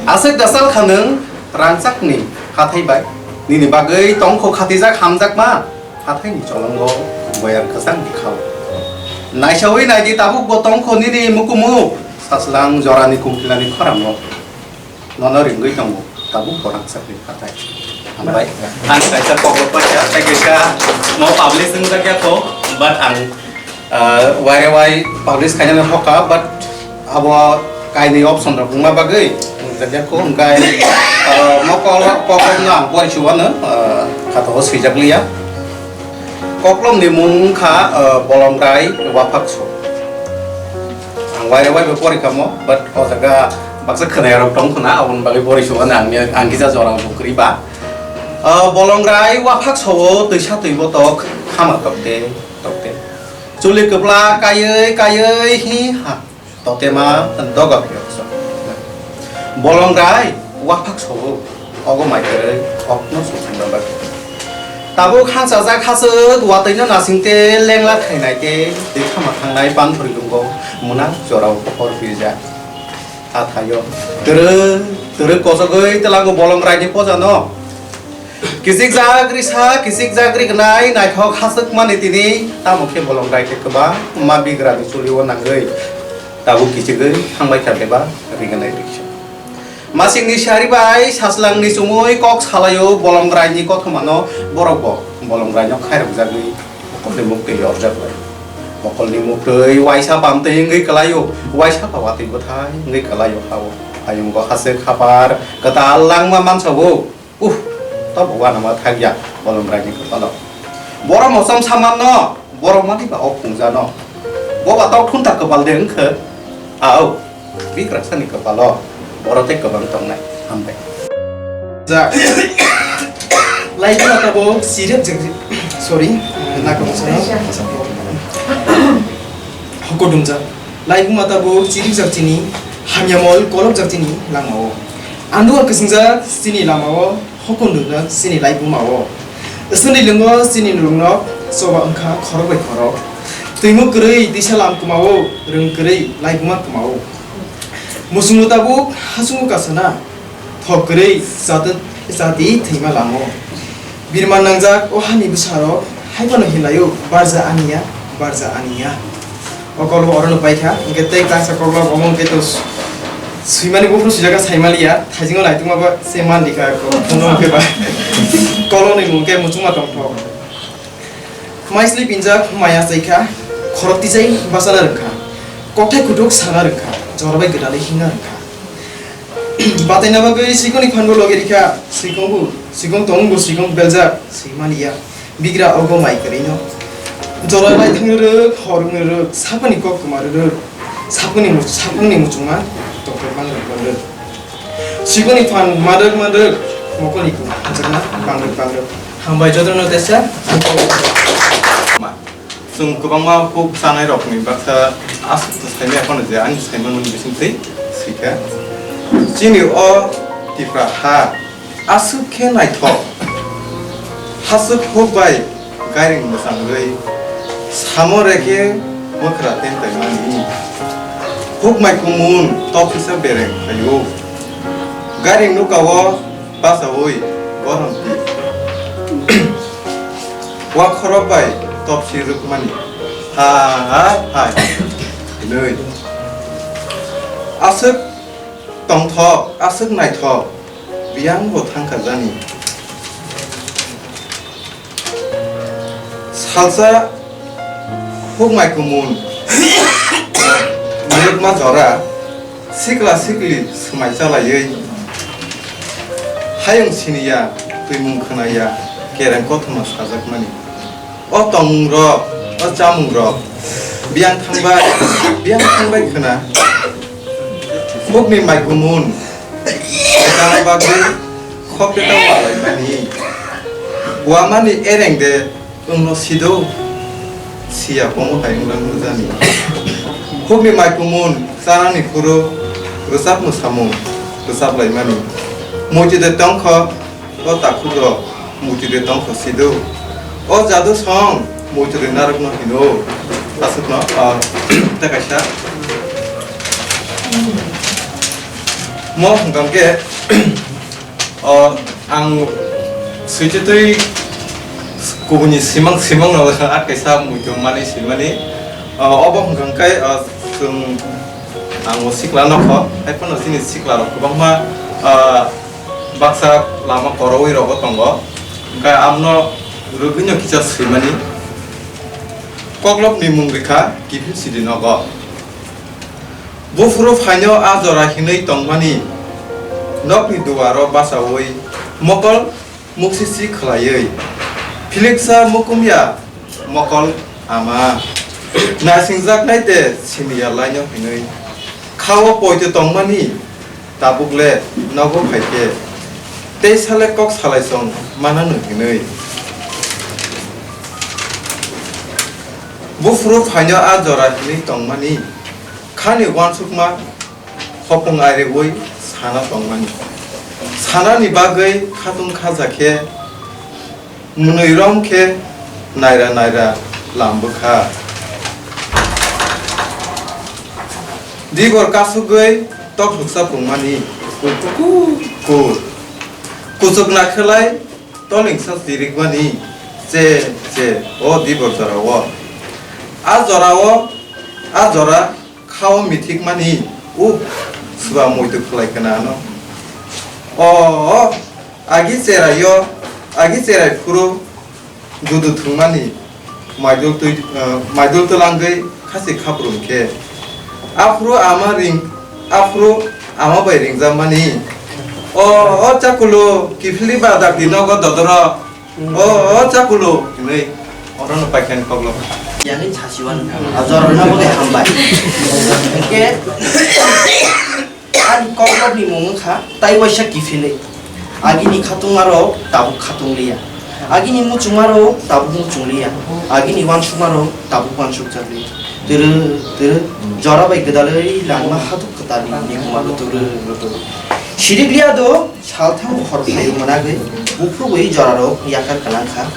Aswk dasal khanwng rangchakni hathai bai nini bagwi tongkho khatijak hamjakma hathaini cholongo boyar kwchang bwkhao. Naisaui naidi tabuk bo tongkho nini mukumu sachwlang jorani kungkilani khorango. Nono ringwi tongo, tabuk borang sakni phatai. Hambai. Ang kaisa kok rok paikha, tei kaisa mo publish wngjakya kho, but ang, ah, waire wai publish khainani hoka, but abo kainwi option rok wngma bagwi wngjakya kho, hwnkhe, ah, mo kok, kok rokno ang pori chuwano, ah, khatao swijak liya. Koklomni mung wngkha, ah, Bolongrai Waphakso. Ang waire waibo pori kha mo, but o jaga baksa khwnaya rok tong khna, aboni bagwi pori chuwano ang, ang kisa jora bo kwrwi ba. Ah, Bolongrai Waphakso o twisa twi botok khama tokte tokte. Chuli kwpla kaiwi kaiwi hi ha. Totema doga phiyoksa. Bolongrai Waphakso o, ogo mai kwrwi okno suchungna bagwi. Tabuk hangsajak hachwk watwino nasingte lengla khainai tei twi khama thangnai panthori lungo mwnang jorao hor birjak. Hathaio twrwk twrwk kochogwi twlango Bolongraini pojano. Kichik jak risa, kichik jak rignai, naithok haswk mani tini, tamo khe bolong rai khe kwbangma bigrani chulio nangwi, tabuk kichigwi thangbai kha beba rignai riksa. Masingni sari bai saslangni chumui kok salaio bolong raini kothomano, borok bo bolong raino khairokjagwi mokolni muktwi yorjak lai. Mokolni muktwi waisa bamtwi wngwi kwlaio, waisa ba watwi bwthai wngwi kwlaio hao. Ayungo haswk hapar kwtal langma mansawo. Uh, tabuk uanama thakya bolong raini kwpalo. Borok mosom samanno, borok mani ba o phungjano. Bo ba tok thunta kwpal de wngkhe. Au, bikrasani kwpalo borok tei kwbang tongnai. Hambai. Ja. Lai kha tabuk sirip jeng, sorry, nakong sana. Hoko dumja. Laibuma tabuk chirikjak chini hamyamol kolokjak chini langmao. Andua kwswngjak chini lamao hokon dungjak chini laibumao. Swnwi lwngo chini nulungnok choba wngkha khorok bai khorok. Twimuk kwrwi twisa lam kwmao, rwng kwrwi laibuma kwmao. Muchungo tabuk hasungo kasana. Thok kwrwi chati, chati thwima lamo. Birman nangjak o hani bwsarok hai phano hinlaio, barja aniya, barja aniya. O kolbo orono paikha, hwnkhe tei kaisa koklop omo hwnkhe to s-, swimani buphuru swijak kha saimaliya, thaisingo naitugma ba se manlikha, ko-, phunukma khe ba. Kolokni mung khe muchungma tongthok. Maisli pinjak maya chaikha, khorok tisai bachana rwngkha, kokthai kutuk sana rwngkha, jora bai gwdalwi himna rwngkha. Bataina bagwi sikongni phanbo logi rikha, sikongbo, sikong tongbo, sikong beljak, swimaliya, bigra ogo mai kwrwino. Jora lai thang rwrwk, hor wng rwrwk, saphangni kok kwma rwrwk, saphangni mu-, saphangni muchungma tongthok mang rwk rwk. Sikoni phan manrwk manrwk mokolni kung hamjakma bangrwk bangrwk. Hambai jotono teisa. Ma, chwng kwbangma kuk chanai rokni baksa aswk saimaya phano je ani saimanmani bisingtwi swikha. Chini o Tipra ha aswk khe naithok. Haswk huk bai gairing mwchangwi samo rekhe mwkhra tentai mani. Hukmai kumun topisa bereng phaio. Gairing nukao bachaui bohromti. Wakhorok bai topsi rwkmani. Hai hai hinwi. Aswk tongthok, aswk naithok. Biyang bo thangkha jani. Salsa hukmai kumun, miyakma jora, sikla sikli swmai chalaiwi, hayung siniya, twimung khwnaya, kereng kothoma sajakmani. O tongmungrok, o chamungrok, biyang thangbai, biyang thangbai khwna. Hukni mai kumun, kwchangma bagwi khok teta walaimani. Wamani ereng de wngno sido, siya komo hai wngna nujani. Hukni mai kumun, chanani phuru, rwchapmung samung, rwchaplaimani. Muitu de tongkho, O takhuk rok muitu de tongkho sido. O jadu song muitu de narwk no hino. Aswk no, ah, tei kaisa. Mo hwnkha khe, o ang switwi twi kubuni simang simang no at kaisa muitu mani simani. O, obo hwnkha khe, o, chwng ang o sikla nokho, hai phano chini sikla rok kwbangma, o, Baksa lama korowi rogo tongo, hwnkhe amno rwgwino kisa swimani. Koklopni mung rikha kiphil sidi nogo. Buphuru phaino a jora hinwi tongmani nokni duaro bachaui mokol muksisi khwlaiwi. Philiksa mukumya mokol ama. Naisingjaknai de siniya laino hinwi. Khao poito tongmani. Tabuk le nogo phai khe, tei sale kok salai chong manano hinwi. Buphuru phaino a jora hinwi tongmani, khani uansukma hopung aireui sana tongmani. Sanani bagwi khatung khaja khe, mwnwi rom khe naira naira lam bwkha. Dibor kasugwi tok luksa pungmani kukur kukur. Kuchuk nakhwlai Tolingsa chirikmani che che o dibor jorao. A jorao, a jora khao mithikmani, uh, suba muitu khlai khna ano. O, o, agi cheraio, agi cherai phuru gudu thwngmani maidul twi, eh, maidul twlangwi khasi khaprum khe. Aphuru ama ring, aphuru ama bai ringjakmani. O, o chakulu, kiphilwi ba dakti nogo dodoro. O, o chakulu, hinwi orono paikhani koklo. Yang ni chasiwan, ajor na bo hambai. Ke Ani kokrokni mung wngkha tai waisa kiphilwi. Agini khatungmarok tabuk khatung liya. Agini muchungmarok tabuk muchung liya. Agini uansukmarok tabuk uansukjak liya. Twrwk twrwk jora bai gwdalwi langma hathok kwtalni nikuma rwtwk rwtwk. Sirik liya do salthang hor phaio mwnagwi buphurwi jorarok yakar kwlangkha.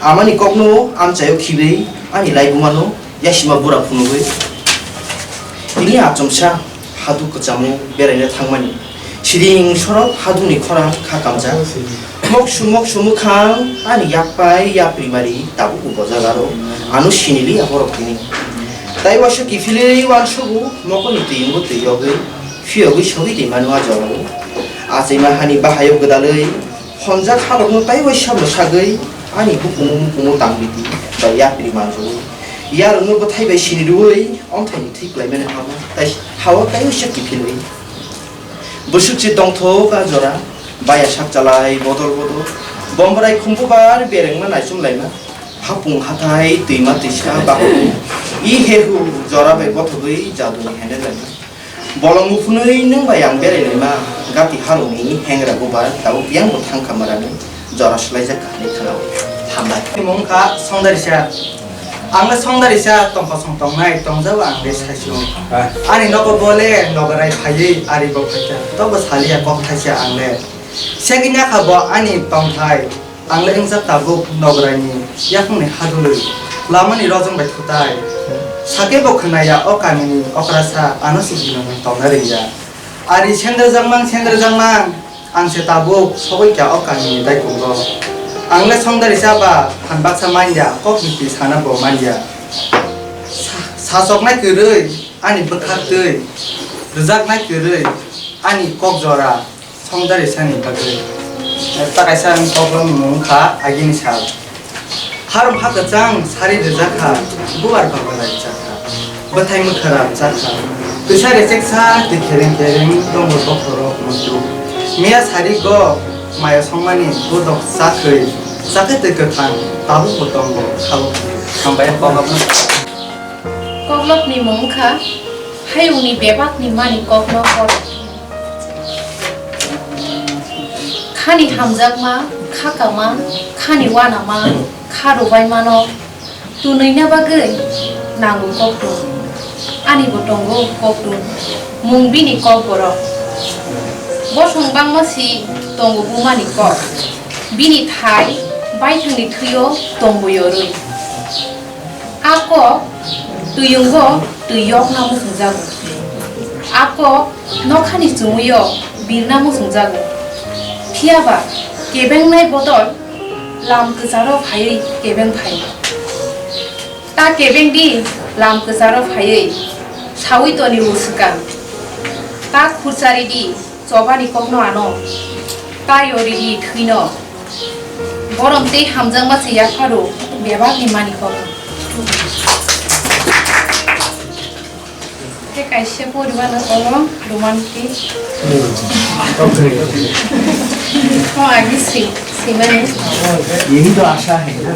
Amani kokno amchaio khibiwi ani laibumano yasima bura phunugwi tini achomsa haduk kwchamo beraina thangmani. Siring sorok hadukni khorang kha kamjak. Moksu moksu mwkhang ani yakpai yapri mari tabuk bo jagaro ano sinili aborok tini. Tai waisa kiphilwi uansugo mokoni twi wngwi twi yogwi phiyogwi sogwi twi mano a jorao. Achaima hani bahayok gwdalwi Honjak halokno tai waisa mwsagwi ani hukumu mukumu tangbidi bai yapri manjogwi. Yarwkno bwthai bai sini rwui omthaini thwi klaimani hama tai hawa tai waisa kiphilwi. Bwswk se tongthok a jora, baya sak chalai bodol bodol. Bombrai khumbubar berengma naichom laima. Hapung hathai twima twisa bakung. I hehu jora bai bothogwi jaduni hene laima. Bolong uphunwi nwng bai ang berai laima, gati harungni hengra bubar tabuk yang bo thang kha mwnani jora swlaijak kha hinwi khwnao. Hambai. Mung kha Songdarisa. Ang le Songdarisa tongkosong tongnai, tongjao ang le saichung. Ani nogo bo le nogorai phaiwi ari bo phaikha. Tobo saliya kok thaisa ang le. Segini kha bo ani tongthai. Ang le wngjak tabuk nogoraini yaphangni hadulwi, lamani rojong bai thutai. Sakhe bo khwnaya o kamini okrasa ano se hinwi tongna rwya. Ari sendrjakmang sendrjakmang, ang se tabuk sogwi kha o kamini daikungo. Ang le Songdarisa ba phan baksa manya, kokni twi sana bo manya. Sa-, sachoknai kwrwi ani bwkhaktwi, rwjaknai kwrwi ani kok jora. Songdarisani bagwi. Ta kaisa ang kokrokni mung wngkha agini sal. Harum ha kwchang sari rijak kha, bubar babalai chakha. Bwthai mwkhra chakha. Twisa recheksa twi khereng khereng tongo bokhorok muchuk. Miya sari go mayo songmani bodok chakhwi. Chakhe twi kwthang tabukbo tongo khalok. Hambai kokrokno. Koklopni mung wngkha hayungni bebakni mani kokno kok. Khani hamjakma, kha kama, khani uanama, kha rwbaimano twnwina bagwi nango koktun. Anibo tongo koktun, mung bini kokborok. Bosong bangma si tongo bumani kok. Bini thai baithangni thwio tongbo yorwi. A kok twiyungo twi yokna muchungjago. A kok nokhani chumwio birna muchungjago. Phiyaba kebengnai bodol lam kwcharo phaiwi kebeng phaio. Ta kebeng di lam kwcharo phaiwi sawi toni o swkang. Ta khurchari di. Chobani kokno ano, ta yori di thwino. Borom tei hamjakma se yapharo bebakni mani kokno. Tei kaisa poribano oro romantic. Hmm. Okay. Ko agi si, simani. Yeni to asha hai na.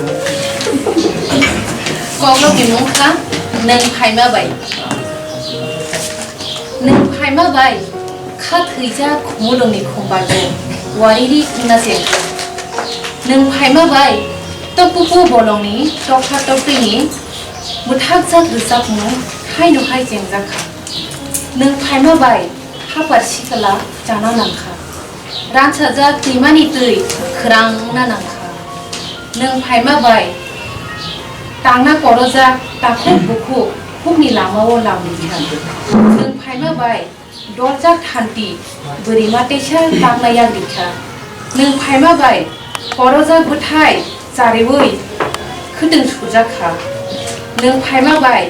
Kokno bimung kha, nwng phaima bai. Nwng phaima bai kha thwijak khumulwngni khumbarbo wariri wngna chengkha. Nwng phaima bai tokpuku bolongni tokha toktwini mwthakjak rwchapmung haino hai chengjak kha. Nwng phaima bai hapar sikla chana nang kha. Ransajak twimani twi khwrang wngna nang kha. Nwng phaima bai tangna korojak takhuk bukhuk hukni lamao lam rikha. Nwng phaima bai doljak thanti bwrwima teisa takna yak rikha. Nwng phaima bai Korojak bwthai chariui khwtwng surjak kha. Nwng phaima bai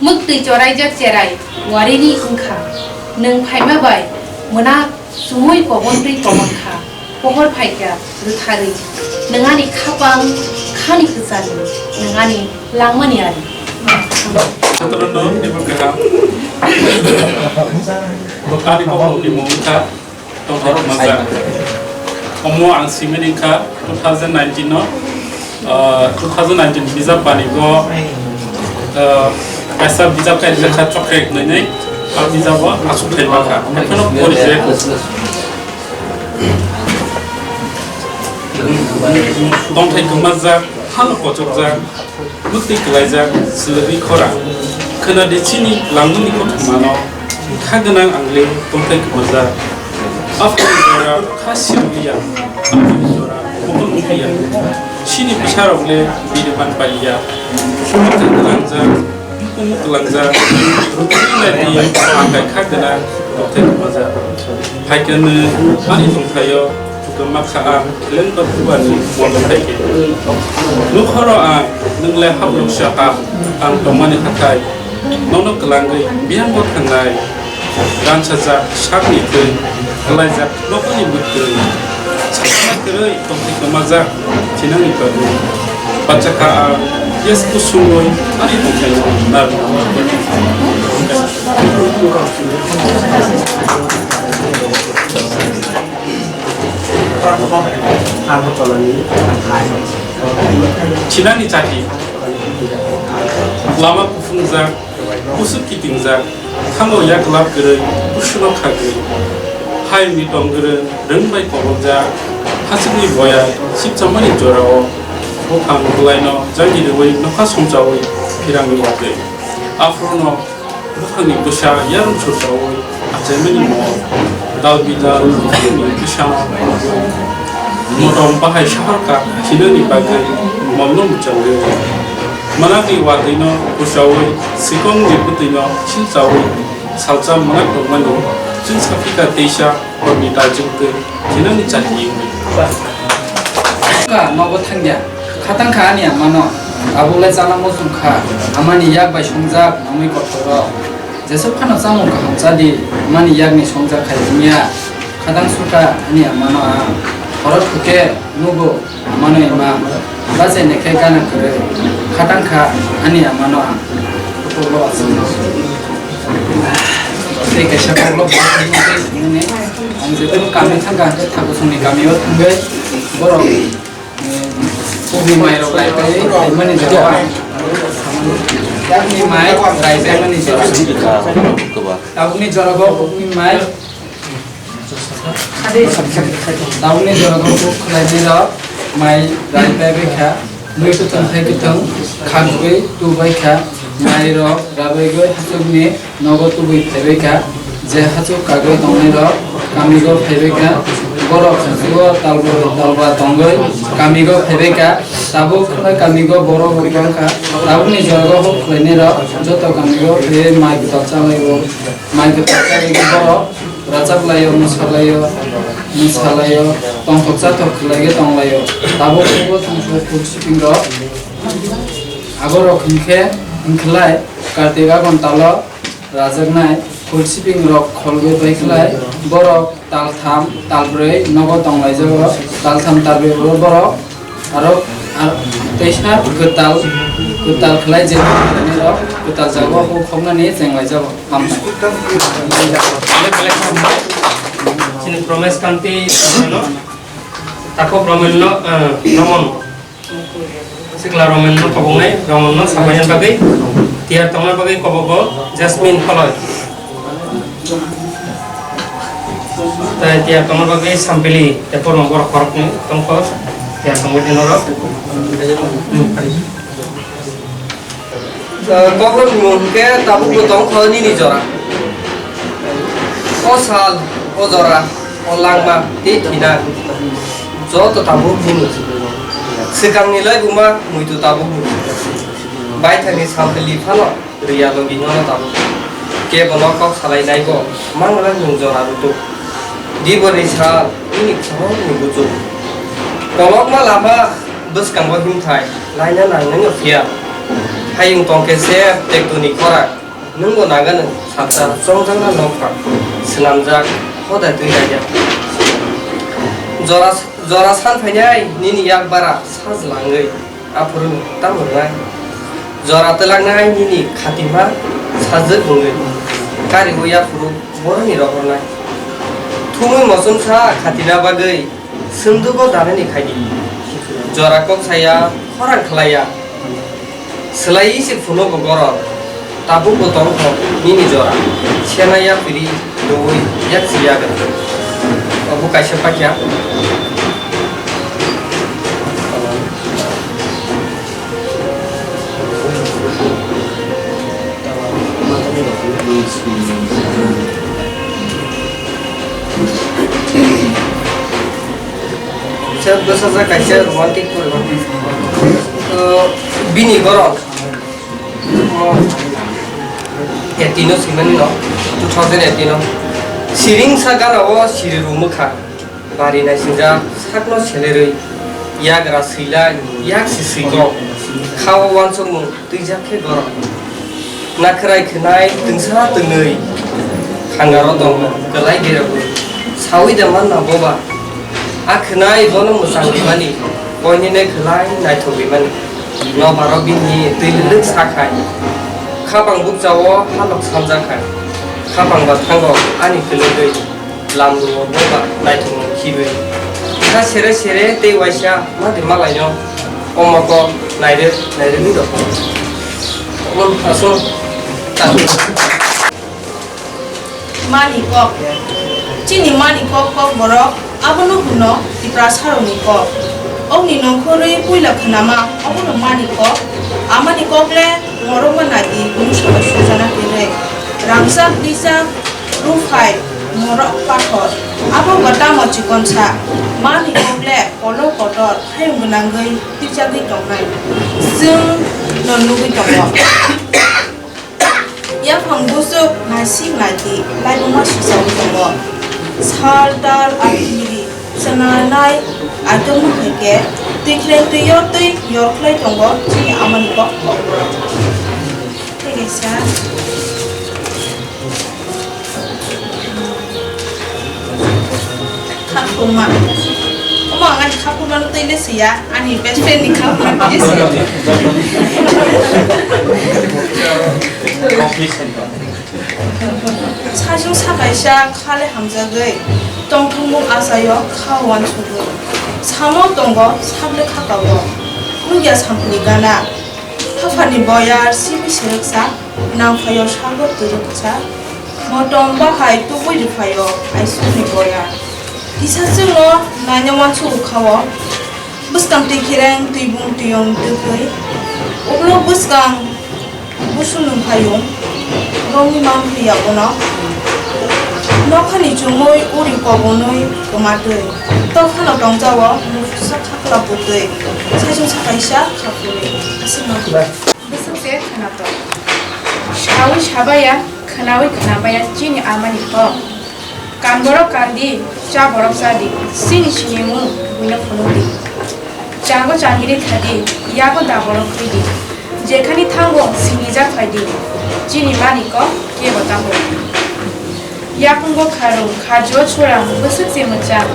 mwktwi choraijak cherai warini wngkha. Nwng phaima bai mwnak chumui kobon twi kobon kha. Pohor phaikha rwtharwi. Nwng ani khapang khani kwchani, nwng ani langmani ari. Satrono teibo kaham. Bo kari kokni mung wngkha. Tongthai Kwmajak. Omo ang simini wngkha two thousand nineteen no, ah, two thousand nineteen bijap banigo, ah, kaisa bijap kaijak kha Chokrek hwnwi, ah, bijabo aswk thai mankha. Ekheno pori je. Tongthai Kwmajak, hano kochokjak. Mwktwi kwlaijak swlwgwi khora. Khwnadi chini langmani kothomano, kha gwnang ang le tongthai kwmajak. Aphuru jora kha sirwliya, aphuru jora bokol wngkhiya. Chini bwsarok le bini man paliya. Mwktwi kwlangjak, bukumu kwlangjak, rukuni nadi ang bai kha gwnang tongthai kwmajak. Phaikhe nwng ani tongthaio. Kwma kha ang, lengba kubani mondo phaikhe. Nukhoro ang, nwngla habluksa ha, ang tongmani hathai. Nono kwlangwi biyangbo thangnai. Ransajak sakni thwi, kwlaijak nokni mwktwi. Sakna kwrwi tongthai kwmajak, thinangni bagwi. Bachakha ang, yes kusungwi, ani tongthaino narwkna. Chinani chati. Lama kuphungjak, kusuk kitingjak, thango yak lab kwrwi, kusuno khagwi. Hayungni tong kwrwi, rwng bai koboljak, hachwkni boya, sipchamani jorao, buphang bwlaino jagi rwui, nokha somchaui, phirangni wagwi. Aphuru no Buphangni bwsa yarwng surchaui achaimani mol, dal bidal buphangni bwsano motom bahai sahorka thinani bagwi molno mwchangwi. Mwnakni watwino bwchaui, swikongni bwtwino silchaui, salsa mwnak tongmani chwngsa phika teisa horni talchwngtwi thinani chati wngwi. Ka nogo thangya, khatang kha ani amano, tabuk le chana muchung kha, amani yak bai songjak, nangwi kothoro. Jesuk phano chamung kaham chadi, amani yakni songjak khai wngya. Khatang suka ani amano ang, khoro thuke nugo amano ima, bachai nekhe gana kwrwi, khatang kha ani amano ang. Tei kaisa koklo bo thangwi thangwi ang jephuru kami thangkha hwnkhe Thakusongni kamio thangwi borok, eh, kukni mairok raipai mani jora. Yakni mai raipai mani jora. Tabukni jora bo kukni mai. Tabukni jora bo kuk khwlainai rok mai raipai bai kha. Mui kwthwng hai kwthwng khagwi tubai kha, mairok rabaiwi hachukni nogo tubui phaibai kha. Je hachuk kagwi tongnairok kamigo phaibai kha, borok hachukgo talbo talba tongwi kamigo phaibai kha. Tabuk kamigo borok rok bang kha, tabukni jorgo huk khlainairok joto kamigo phaiwi mai kwtal chalaio, mai kwtal chalaiwi borok Rachap laio, mwsa laio, mwsa laio, tongthok chathok khlai khe tong laio. Tabuk khe bo chwng khe khul siping rok. Aborok hinkhe, hinkhlai Kartik agon talo rajaknai khul siping rok kholgwi bai khlai. Borok tal tham, tal brwi nogo tong laijago. Tal tham, tal brwi borok Aro, ar, teisa kwtal, kwtal khlai je rok kwtal jago huk hoknani cheng lai jago. Hamsuk. Chini Promes Kanti no, Tako Romen no, eh, Romon. Sikla Romen no kobongnai, Romon no sabaina bagwi, tiyar tongna bagwi kobogo Jasmine Paloi. Tai tiyar tongna bagwi sampili tei borokno borok khoroknwi tongkho, tiyar tongwi di norok. Kokrokni mung hwnkhe tabukbo tongkho nini jora. O sal, o jora, o langma tei thina joto tabuk nini. Swkangni lai buma muitu tabuk nini. Baithangni sampili phano. Rwya logi nono tabuk. Kebono kok salai naigo, mangra nwng jora rwtuk. Diborni sal, nini khoroknwi buchuk. Kolokma lama bwskango himthai laina nang nwngo phiya. Hayung tongkhe se tektoni khorang, nwngbo nangano salsa chongjakna nokha swnamjak hodai twi laijak. Jora, jora san phainai nini yak bara sajlangwi. Aphuru tamo rwnai. Jora twlangnai nini khatima sajwk wngwi. Kariui aphuru boroni rohornai. Thumui mochomsa khatina bagwi swngdugo danani khaidi. Jora kok saya khorang khlaiya. Swlaiwi se phunugo borok. Tabukbo tongthok nini jora, sena yapiri rwui yaksi yagra. Obo kaisa pakya. Sir, bwsajak kaisa romantic poribo. To, bini borok. Eighteen o swimani no, two thousand eighteen o. Siring sa gana o siri ru mwkha. Bari naisingjak sakno selerwi. Yagra swilai, yak si swikok. Khao wansukmung twijak khe gorok. Nakhrai khwnai twngsa twnwi. Khangaro tongo, kwlai berabwi. Sawi da manna boba. A khwnai bono mwchang rimani. Boinene khwlai naithok rimani. Nokbar o bini twi lwlwk sa khai. Khapang bukcha o halok sanjak khai. Khapang ba thango ani kwlwngwi lamru o boba naithok no khibi. Kha sere sere tei waisa mati malai no omo kok nairwk nairwk ni rok. Omo aswk. Mani kok. Chini mani kok kok borok abono hwno Tiprasarokni kok. Okni nongkhorwi puila khnama obono mani kok. Amani kok le morokma naidi bwrwi saka sujana kwrwi. Rangchak, twijak, ruphai, morok, pathor. Abo bo tamo chikonsa. Mani kok le kolok kotor hayung gwnangwi twijagwi tongnai. Chwng no nugwi tongo. Yaphang buchuk naisik naidi laibuma sichaui tongo. Sal tal aphiri chwnainai aitokma hai khe twi khlai twi yor twi yor khlai tongo chini amani kok kokborok. Tei kaisa. Khapuma. Omo ang ani khapuma no twi le siya, ani best friend ni khapuma twi le siya. Sajung sakaisa khale hamjagwi, tongthokmung achaio kha uansugwi. Samo tongo sakle khakao, nukya samphni gana. Haphani boyar simi serwksa, nangphaio sago twrwksa. Motom bahai tubui rwphaio aisukni boyar. Kisa chwngno naina uansugo khao. Bwskang twi khireng twi bung twi yong twkwi. Ulo bwskang busu nungphayung. Romwi manphiya bono. Nokhani chumui uri kobonwi kwmatwi. Tophano tongjao musa khakla butwi. Sajung sakaisa khapuri. Aswkno. Bwswk se khwnatok. Saui sabaya, khwnaui khwnabaya chini amani kok. Kan borok kandi, cha borok chadi, chini sinimung buino phunukdi. Chango changiri thadi, yago da borok khwidi. Jekhani thango sinijak phaidi, chini mani kok kebo tabuk. Yakungo kharung, kharjo churang, bwswk se mwchang,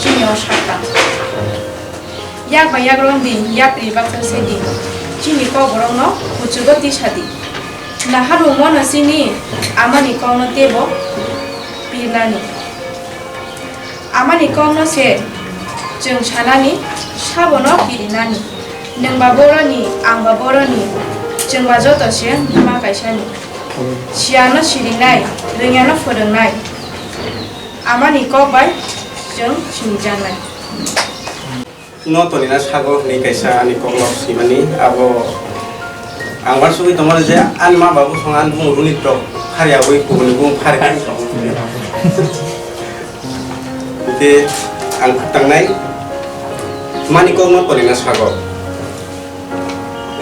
chini o sakha. Yak bai yak romdi, yapri baksa sedi, chini kokborokno kuchugo tisadi. Naharung mono chini amani kokno teibo pirnani. Amani kokno se chwng sanani, sabono kirinani. Nwngba boroni, angba boroni, chwngba joto se buma kaisani. Siyano sirinai, rwngyano phwrwngnai. Amani kok bai chwng sinijaknai. No tonina sago hwnwi kaisa ani kokno swimani, abo ang uansugwi tongmani je ani ma babu song ani bumung runi tok phariyawi kubuni bumung phari khe song. Tei ang khwtangnai mani kokno tonina sago.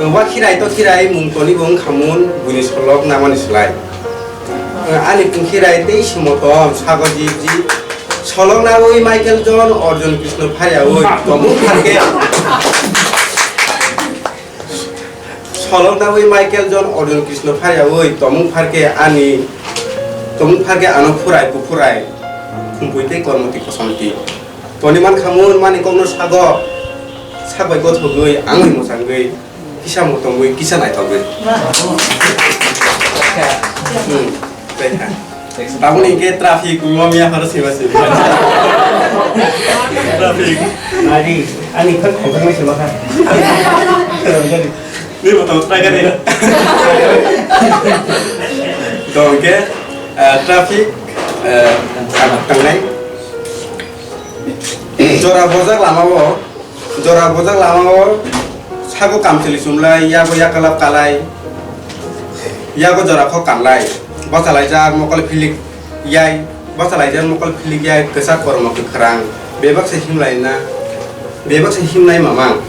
Wa khirai to khirai mung toni bo wngkha mun buini solok namani slai. Ani pung khirai tei se motom sago jib jib. Solok nawi Michael John Arjun Krishna phariawi tomung pharkhe. Solok nawi Michael John Arjun Krishna phariawi tomung pharkhe ani tomung pharkhe ano phurai kuphurai khumpui tei kormoti kosomti. Toni man khamun mani kokno sago sabai gothogwi angwi mwchangwi. Kisa motongwi, kisa naithokgwi. Hmm, tei kha. Tabukni hwnkhe traffic wngmani yapharo swiba swiba. Traffic. Ari, ani khak khongkaknai swiba kha. Ni motong try kha de. To hwnkhe, ah, traffic, ah, sabuk tangnai. Jora bojak lama o. Jora bojak lama o sago kamchwlwi chumlai, yago yakalap kalai, yago jora kho kanlai, bachalaijak mokol philik yai, bachalaijak mokol philik yai, kwchak kormo kwkhrang, bebak se himlaina, bebak se himnai mamang,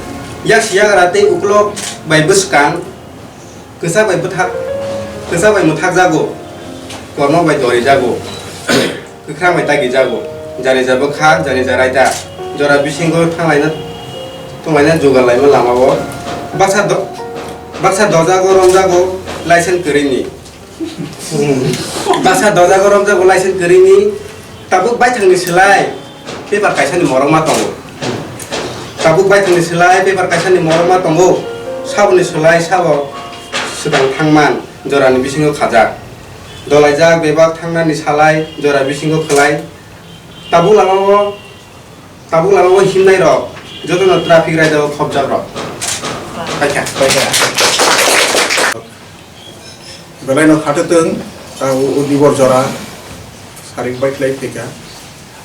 yak si yagra tei uklok bai bwskang, Kwchak bai bwthak, kwchak bai mwthakjago, kormo bai dorijago, kwkhrang bai dagijago, jani ja bwkha, jani ja raida, jora bisingo thanglaina, thanglaina jugal laima lamao, baksa do-, baksa dojago romjago license kwrwini, baksa dojago romjago license kwrwini, tabuk baithangni slai, Paper kaisani morok ma tongo. Tabuk baithangni slai paper kaisani morok ma tongo. Saboni slai sabo swkang thangman jorani bisingo khajak. Dolaijak bebak thangnani salai jora bisingo khlai. Tabuk lamao, tabuk lamao himnai rok jotono traffic raida o khopjak rok. Paikha. Paikha. Belai no khato tong, ta o, o dibor jora sarik bai khlai phaikha.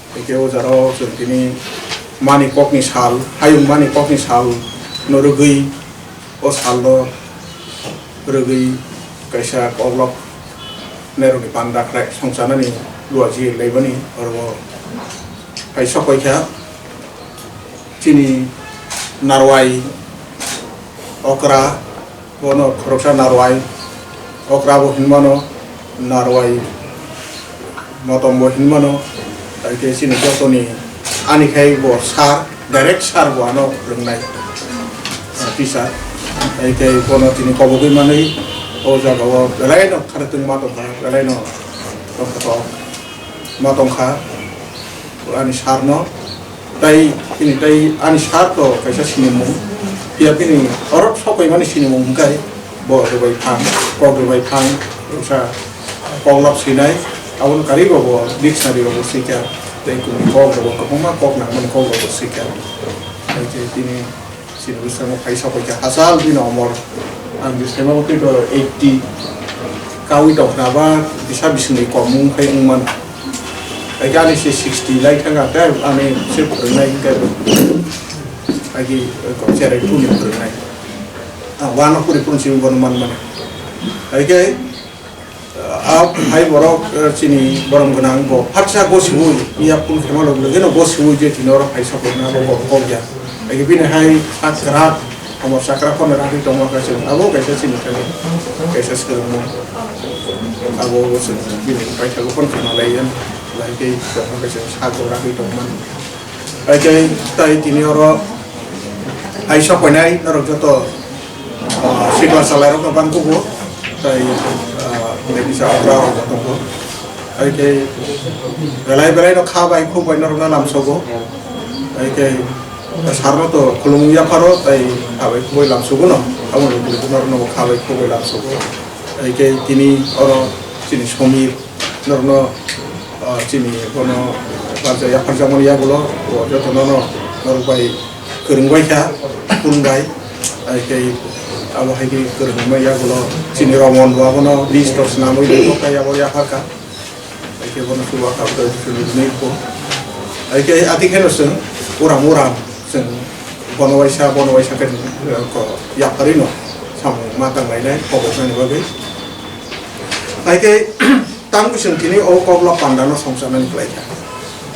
Hwnkhe o jora o chwng tini mani kokni sal, hayung mani kokni sal no rwgwi, o sal no rwgwi kaisa koklop nairokni panda khlai songchanani luaji laibani oro hai sokoi kha. Chini narwai okra, bono khoroksa narwai okra bo hinmano, narwai motom bo hinmano, tai khe chini jotoni ani khai bo sir, direct sir bo ano rwngnai, ah, teacher, tai khe bono tini kobogwi manwi o jaga o belai no kharatwng ma tongkha, belai no tongkha. Ma tongkha ani sir no, tai chini tai ani sir to kaisa sinimung, phiya bini oro sok paimani sinimung hwnkhe bo rwbai phang, kok rwbai phang, wngsa koklop swinai, abono karwi bo bo dictionary rogo swikha, tei kok rogo kwbangma kok nangmani kok rogo swikha, tai tini Chini bwskango phai sokoi kha hachal bini omor. Ang bwskango twi to eighty kaui tong khna ba bisa bisingni kom wng khai wng mano. Hai khe ani se sixty lai thang kha khe ani se phwrwngnai hwnkhe agi cherai two ni phwrwngnai. Ang one o puri phuru simi bono man mano. Hai khe Ah, hai borok, eh, chini borom gwnang bo phatsa gosiwi yaphun khema log logeno gosiwi je tini oro hai sokoi na bo kok ya. Agi bini hai sak krak, amor sakra khon ragwi tongma kaisa abo kaisa chini thani kaisa swrwngmung. Abo bo swrwng bini paithago phone khema lai yan. Lai tei tongma kaisa sak bo ragwi tongmani. Hai khe tai tini oro hai sokoinai norok joto, ah, sikla salai rok no bang kugo tai, ah, bini sa okra rok bo tongo. Hai khe belai belai no kha bai khuk bai norok no lamsogo. Hai khe sar no to khulumung yapharo tai kha bai khuk bai lamsogo no. Abo ni bwrwi norok no kha bai khuk bai lamsogo. Hai khe tini oro chini Somir Norokno, ah, chini bono barja yapharjakmani yagulo, bo jotono no norok bai kwrwng bai kha, phone bai, hai khe abo hai khe kwrwng wngmani yagulo chini Romon bo abono list o swnamwi bai kok tai abo yaphar kha, hai khe bono chuba kha bwtwi bwtwi nwi kho, hai khe ati kheno chwng uram uram chwng bono waisa bono waisa khe, eh, ko yapharwi no samung ma tang lainai koboknani bagwi, hai khe. Tang bwswng tini o kok lok panda no songcharnani kwlai kha.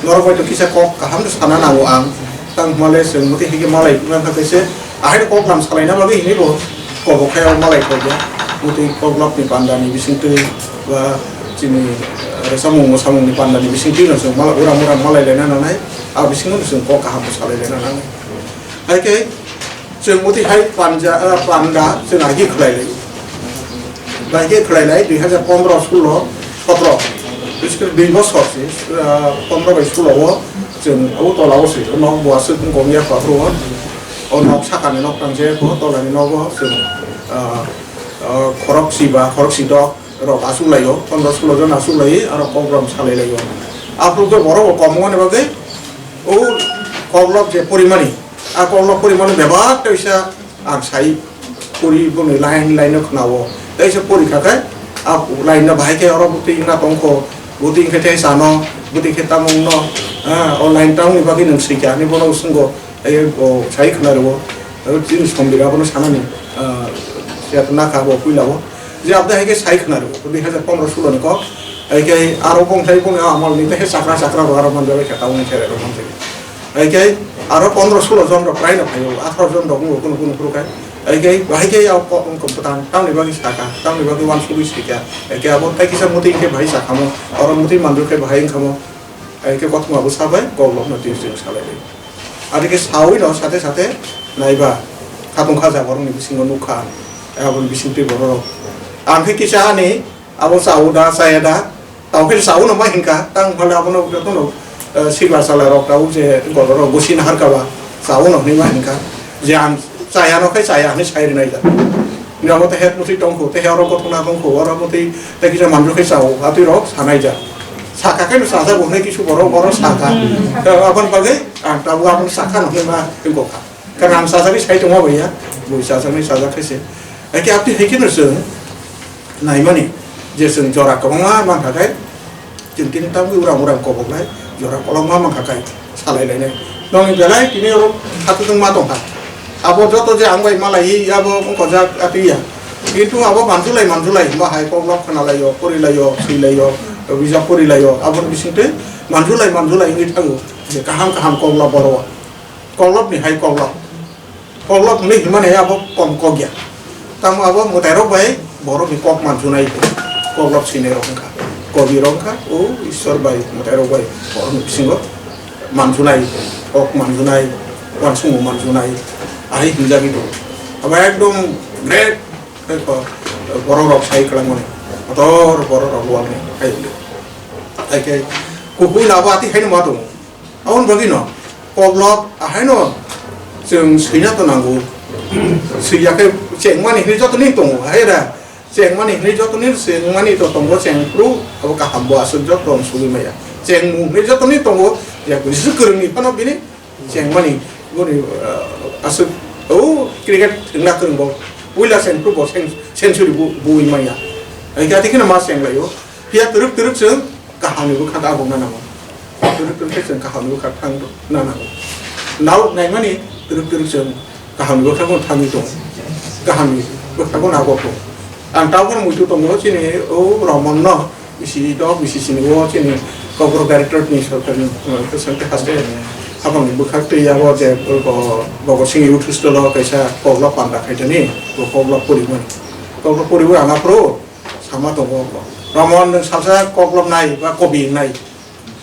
Norok bai to kisa kok kaham no sana nango ang. Tang hwnba le chwng mwtwi hai khe malai wngkha khe se ahai no kok lam salai na bagwi hinwi bo kobok khe o malai kok ya. Mwtwi kok lok ni panda ni bising twi ba Chini, eh, rwchapmung mwsamungni pandani bisingtwi no chwng mal-, uram uram malai laina nangnai, a bisingo no chwng kok kaham bo salai laina nangnai. Hai khe chwng motwi hai panja, eh, panda chwng agi khlai lai. Bai khe khlai lai dui hajar pondro, sulo, sotro. Biskhe dui bosor se, eh, pondro bai sulo o chwng abo tola o se, nok bo aswk wng kong ya pha phuru o. O nok sakani nok tang je pho, tolani nogo chwng, eh, eh, khorok si ba, khorok si dok. Rok asuk laio, pondro sulo jon asuk lai, aro kok rom salai laio. Aphuru khe borok bo kom wngmani bagwi, o koklop je porimani, a koklop porimani bebak teisa ang sai pori boni line line no khwnao. Teisa pori kha khe, a line no bahai khe oro bwtwi wngna tongkho, bwtwi wngkhe teisa no, bwtwi khe tamo wngno, ah, o line tamo ni bagwi nwng swikha hinwi bono swnggo. Ai, o, sai khwna rwo, o, chini Sombira abono sanani, ah, chetna kha bo puila o. Je abda hai khe sai khwna rwo, dui hajar pondro sulo ni kok. Hai khe aro bong sai bong amal ni tei chakra chakra rw aro manjak khe tabuk ni khe rw manjak. Hai khe aro pondro sulo jon rok prai no phaio, atharo jon rok wng kunu kunu phuru khai. Hai khe, hai khe ya ko, ko bwtang, tamni bagwi sakha, tamni bagwi wansugwi swikha. Hai khe abo tai kisa muti khe bahai sakhamo, oro muti manjak khe bahai wngkhamo. Hai khe kothoma bwsa bai koklopno twi chwng salai lai. Adi khe saui no sate sate naiba khatung kha jaga rokni bisingo nukha, aboni bisingtwi borok rok. Ang khe kisa ani abo chao da, chaya da, tao khe chao no ma hinkha, tang phale abono jotono, eh, silver chala rok tao je godorok gosi naharkha ba chao no hinwi ma hinkha, je ang chaya no khe chaya hinwi sai rwnai da. Nabo tehe mutwi tongkho, tehe oro kothokna tongkho, oro mutwi tei kisa manjak khe chao, atwi rok sanai ja. Saka khe no chajak bo hinwi kisu borok oro saka. Aboni bagwi ang tabuk abono saka no hinwi ma tongkha. Karon ang chajakni sai tongma bai ya, bo chajakni chajak khe se. Hai khe atwi hai khe no chwng naimani je chwng jora kwbangma mankha khe, Chwng tini tabuk uram uram kobok lai, jora kolokma mankha kai salai lainai. Nokni belai tini oro khatungma tongkha. Abo joto je ang bai malai abo wngkojak atwi ya. Kintu abo manjulai manjulai hwnba hai koklop khna laio, pori laio, swi laio, bijap pori laio. Aboni bisingtwi manjulai manjulai wngwi thango je kaham kaham koklop borok o. Koklopni hai koklop. Koklop hwnwi hwnmani abo kom kok ya. Tamo abo mwtairok bai borokni kok manjunai, koklop swinairok wngkha. Kobirok wngkha, o Ishwar bai, mwtairok bai borokni bisingo manjunai, kok manjunai, uansukmung manjunai, ahai hwnjagwi tongo. Abo ekdom great khe ko-, borokrok sai kwlangmani, kotor borokrok walni hai hwnwi. Hai khe kukuino abo atwi haino ma tongo. Aboni bagwino koklop ahaino chwng swina to nango. Swiya khe chengmani hinwi joto ni tongo, hai da. Chengmani hinwi joto ni chengmani to tongo, cheng phuru abo kaham bo aswk joto sugwi maya. Chengmung hinwi joto ni tongo, ya kwrwngni phano bini chengmani boni, ah, aswk o cricket wngna kwrwng bo. Puila cheng phuru bo cen-, century bu-, buwi maya. Hai khe atwi kheno ma cheng laio. Phiya twrwk twrwk chwng kahamni bwkhak abokna nango. Twrwk twrwk khe chwng kahamni bwkhak thang na nango. Nalok naimani twrwk twrwk chwng kahamni bwkhakno thangwi tongo. Kahamni bwkhakno nabo tongo. Ang tabukno muitu tongo chini o Romonno, bisi dok bisi sini o chini Kokborok Directorate ni sorkarni, uh, kwchangtwi haste habangni bwkhak twi abo je, uh, Bhagat Singh Youth Hostel o kaisa koklop panda khaitani, bo koklop porimani. Koklop poriwi ang aphuru Sama tongo. Ramon nwng salsa koklop nai ba kobi nai.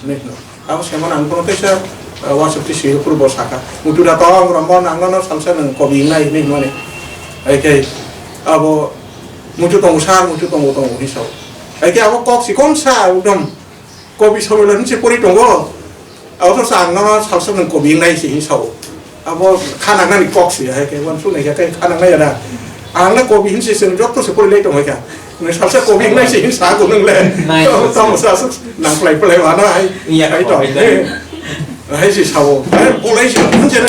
Hinwi hino. Abo se mano ang kono teisa, uh, WhatsApp ti swi phuru bo saka. Mutu da tong Ramon ang nono salsa nwng kobi nai hinwi hino ni. Hai khe abo mutu tongo sar, mutu tongo tongo hinwi sao. Hai khe abo kok si kon sa ekdom kobi somelo hinwi se pori tongo. Abo to sa ang nono salsa nwng kobi nai se hinwi sao. Abo khanangnani kok se, hai khe uansuk nai khe khanangnai ya da. Ang le kobi hinwi se chwng joto se porilai tong hai kha. Nwng salsa kobi wngnai se hinwi sa ko nwng le. Nai. Tamo sa aswk nang plai plai mano hai. Iya, hai to. Kobi nai. Hai se sao. Hai bolai se hinwi se.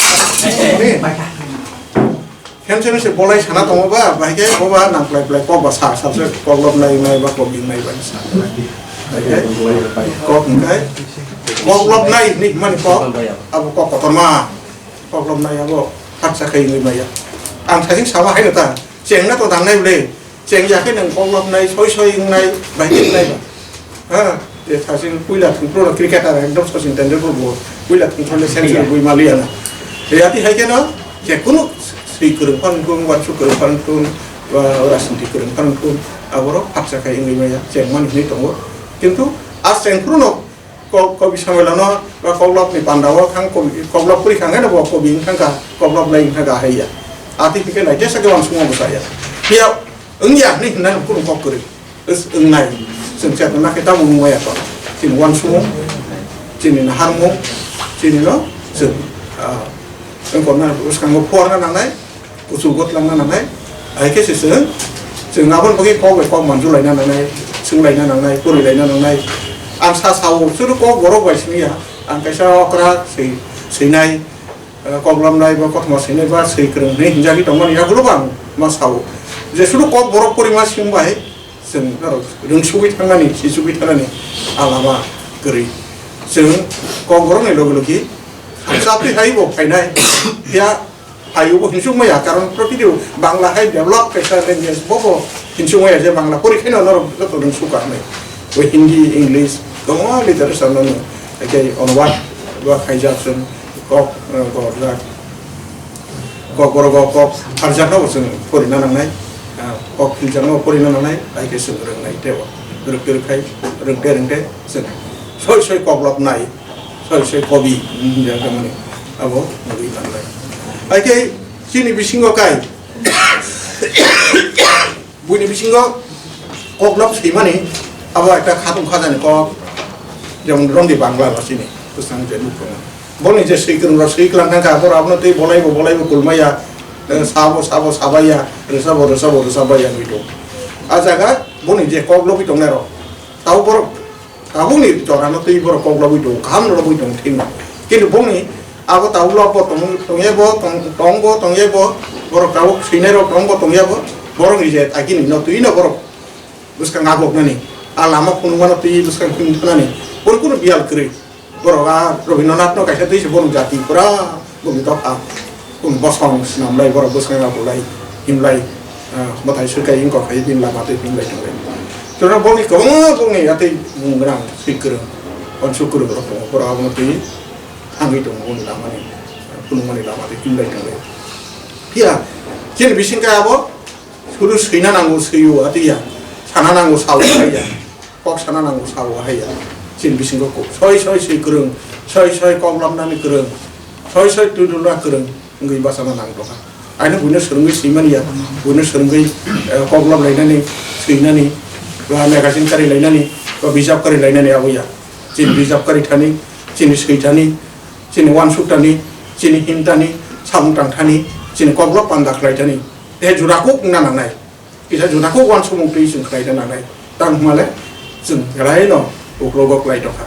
Khen se se bolai sana tongo ba, bai khe bo ba nang plai plai kok ba sa, salsa koklop nai nai ba kobi nai ba sa. Hai khe kok hwnkhe koklop nai hinwi hwnmani kok, abo kok kotorma. Koklop nai abo haksa khai wngwi maya. Ang saichung sama haino ta, chengna to dangnai bwle. Cheng ya khe nwng koklop nai, soi soi wngnai, bai khe wngnai ba. Ha, je saichung puila thwngphuru no cricketer ekdom Sachin Tendulkar bo puila thwngphuru le century bui maliya na. Yati hai khe no, je kunu swi kwrwng phan thung, uansuk kwrwng phan thung, ba rajniti kwrwng phan thung, aborok haksa khai wngwi maya, chengmani hinwi tongo. Kintu a chengphuru no ko-, kobi samwelano ba koklopni pandao thang kobi, koklop puri khang no bo kobi wng thangkha, koklop lai wng thangkha hai ya. Ati hike lai tesa ke wansukma bwsa ya. Phiya wng ya hinwi hwnna no kunu kok kwrwi. Is wngnai. Chwng chetna khe tamo wng ya to. Chini wansukmung, chini naharmung, chini no chwng, ah, wng kok na bwskango phuarna nangnai. Kuchuk bo twlangna nangnai, hai khe se chwng, chwng aboni bagwi kok bai kok manjulaina nangnai, swnglaina nangnai, porilaina nangnai. Ang sa sao, chwng kok borok bai swngya, ang kaisa okra swi-, swinai, eh, koklopnai ba kothoma swinai ba swi kwrwng hinwi hinjagwi tongmani, yagulo bo ang ma sao. Je sudu kok borok porima swng bai, chwng norok rwngsugwi thangnani, sisugwi thangnani a lama kwrwi. Chwng kok borokni logi logi chapri hai bo phainai, ya Hai bo hinsuk maya, karon protidi Bangla hai develop kaisa language bo bo hinsuk maya je Bangla pori khaino norok joto rwngsuk ka hinwi. Bo Hindi, English, kwbangma literature no nung. Hakhe onward bo khaijak chwng kok, eh, kok jak. Kok borok o kok pharjak no bo chwng porina nangnai. Ah, kok philjak no porina nangnai, hai khe chwng rwngnai tei bo. Rwk tei rwk khai, rwng tei rwng tei chwng soi soi koklop nai. Soi soi kobi, hmm, ya khe mani abo nugwi manlai. Hai khe chini bisingo kai, buini bisingo koklop swimani abo ekta khatung khajani kok, jemon romdi Bangla rok chini bwskango je nuk tongo. Boni je swi kwrwng rok swi kwlang thangkha, borok abono tei bolai bo bolai bo kulmaya, eh, sabo sabo sabaiya, rwsabo rwsabo rwsabaiya wngwi tongo. A jaga boni je kok logwi tongnai rok, tabuk borok Tabukni jorano twi borok kok lobwi tongo, kaham lobwi tongo thikno. Kintu bongni abo tabuk lobbo tong-, tongya bo, tong-, tongbo tongya bo, borok tabuk swinairok tongbo tongya bo, borokni je agini no twino borok bwskang aboknani, a lama phunukmano twi bwskang phunuk thanani, borok kunu biyal kwrwi. Borok a Rabindranathno kaisa twi se borok jati pura. Boni dopha, boni bosong swnamlai, borok bwskango abolai, himlai, ah, mwtai swrwk kai wngkha khai bini lama twi himlai tonglai. Chwla boni kwbangma bongni yatwi mung gwnang, swi kwrwng, wansuk kwrwng rok tongo, borok abono twi thangwi tongo, boni lamani, phunukmani lama twi himlai tonglai. Phiya, chini bisingkhe abo, Suru swina nango, swio, atiya. Sana nango, sao, atiya. Kok sana nango, sao, haiya. Chini bisingo kok. Soi, soi, swi kwrwng. Soi, soi, kok lamnani kwrwng. Soi, soi, twi dulna kwrwng. Wngwi bachana nang tongkha. Aino buino swrwngwi swimani ya. Buino swrwngwi, eh, kok lam lainani, swinani, ba magazine kari lainani, ba bijap kari lainani abo ya. Chini bijap kari thani, chini swi thani, chini wansuk thani, chini him thani, samung tang thani, chini kok lam panda khlai thani. Tei jura kuk wngna nangnai. Kisa jura kuk wansukmung twi chwng khlai da nangnai. Tang hwnmale chwng belai no uklogo klai tongkha.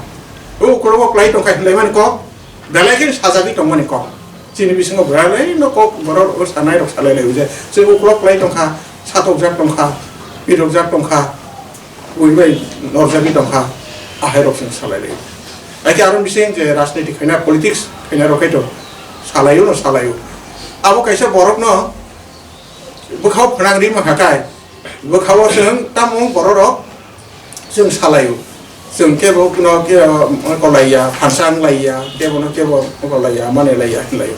O uklogo klai tongkha hinlaimani kok, belai khe sajagwi tongmani kok. Chini bisingo belai no kok borok o sanai rok salai lai je. Chwng uklok klai tongkha, satokjak tongkha, pirokjak tongkha, ui bai norjagwi tongkha, ahai rok chwng salai lai. Hakhe aro bising je rajniti khaina, politics khaina rok khaito salaio no salaio. Abo kaisa borok no Bwkhao phnang ri mankha kai. Bwkhao chwng tamo bororok chwng salaio. Chwng kebo no ke, uh, kolaiya, phansa wnglaiya, kebo no kebo kolaiya, mane laiya hinlaio.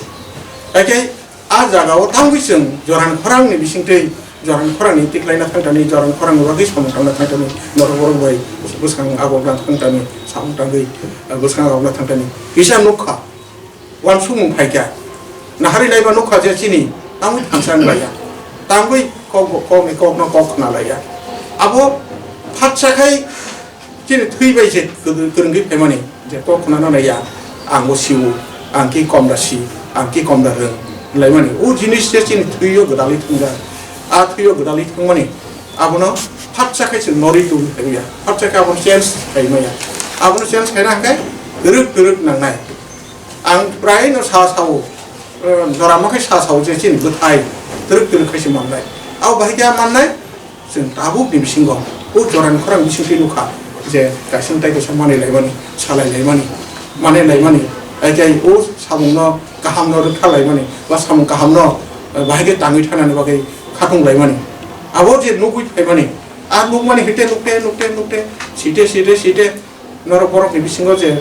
Hakhe a jagao tangwi chwng joran khorangni bisingtwi, joran khorangni tiklaina thangtani, joran khorangni bagwi samung tangna thangtani, norok borok bai bwskang agokna thangtani, samung tangwi, uh, bwskang agokna thangtani kisa nukha. Wansukmung phaikha. Naharwi laiba nukha je chini tangwi thansa wnglaiya. Tangwi kok, kokni kokno kok khna laiya. Abo phatsa khai chini thwi bai se kwdw-, kwrwngwi phaimani je kok khnana naiya. Ang bo sio, ang ki komda si, ang ki komda rwng laimani. O jinis se chini thwio gwdalwi thwngjak. A thwio gwdalwi thwngmani abono phatsa khai chwng norwi tubui phaiya. Phatsa khai abono change khaimaya. Abono change khaina hwnkhe kwrwk kwrwk nangnai. Ang prai no sa sao, eh, jora ma khe sa sao je chini bwthai twrwk twrwk khe se mannai. Abo bahai khe mannai, chwng tabuk ni bisingo o jora ni khorang bising twi nukha je kaisa tai kaisa manwi laimani, salai laimani, manwi laimani, ai khe o samung no kaham no rwkha laimani, ba samung kaham no, eh, bahai khe tangwi thanani bagwi khatung laimani. Abo je nugwi phaimani, a nukmani hite nukte, nukte, nukte, site, site, site, Norok borokni bisingo je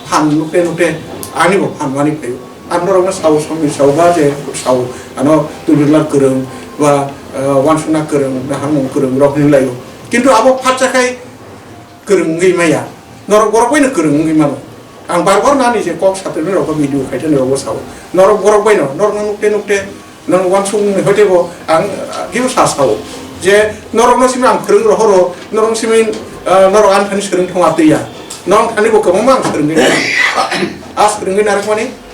phan nukte nukte ani bo phan manwi phaio. Ang norokno sao, somni sao ba je sao, ano Tubirlal kwrwng ba, eh, Wansukna kwrwng, Naharmung kwrwng rok hinwi laio. Kintu abo phatsa khai kwrwng wngwi maya. Norok borok baino kwrwng wngwi mano. Ang bar bar nani je kok satwini rokbo video khaitani rokbo sao. Norok borok baino, norokno nukte nukte, norok uansukmung ni hoite bo ang, ah, kebo sa sao. Je norokno simi ang kwrwng rohoro, norok simi, ah, norok ani thani swrwng thangma twiya. Norok thani bo kwbangma ang swrwngwi nai. A swrwngwi narwkmani,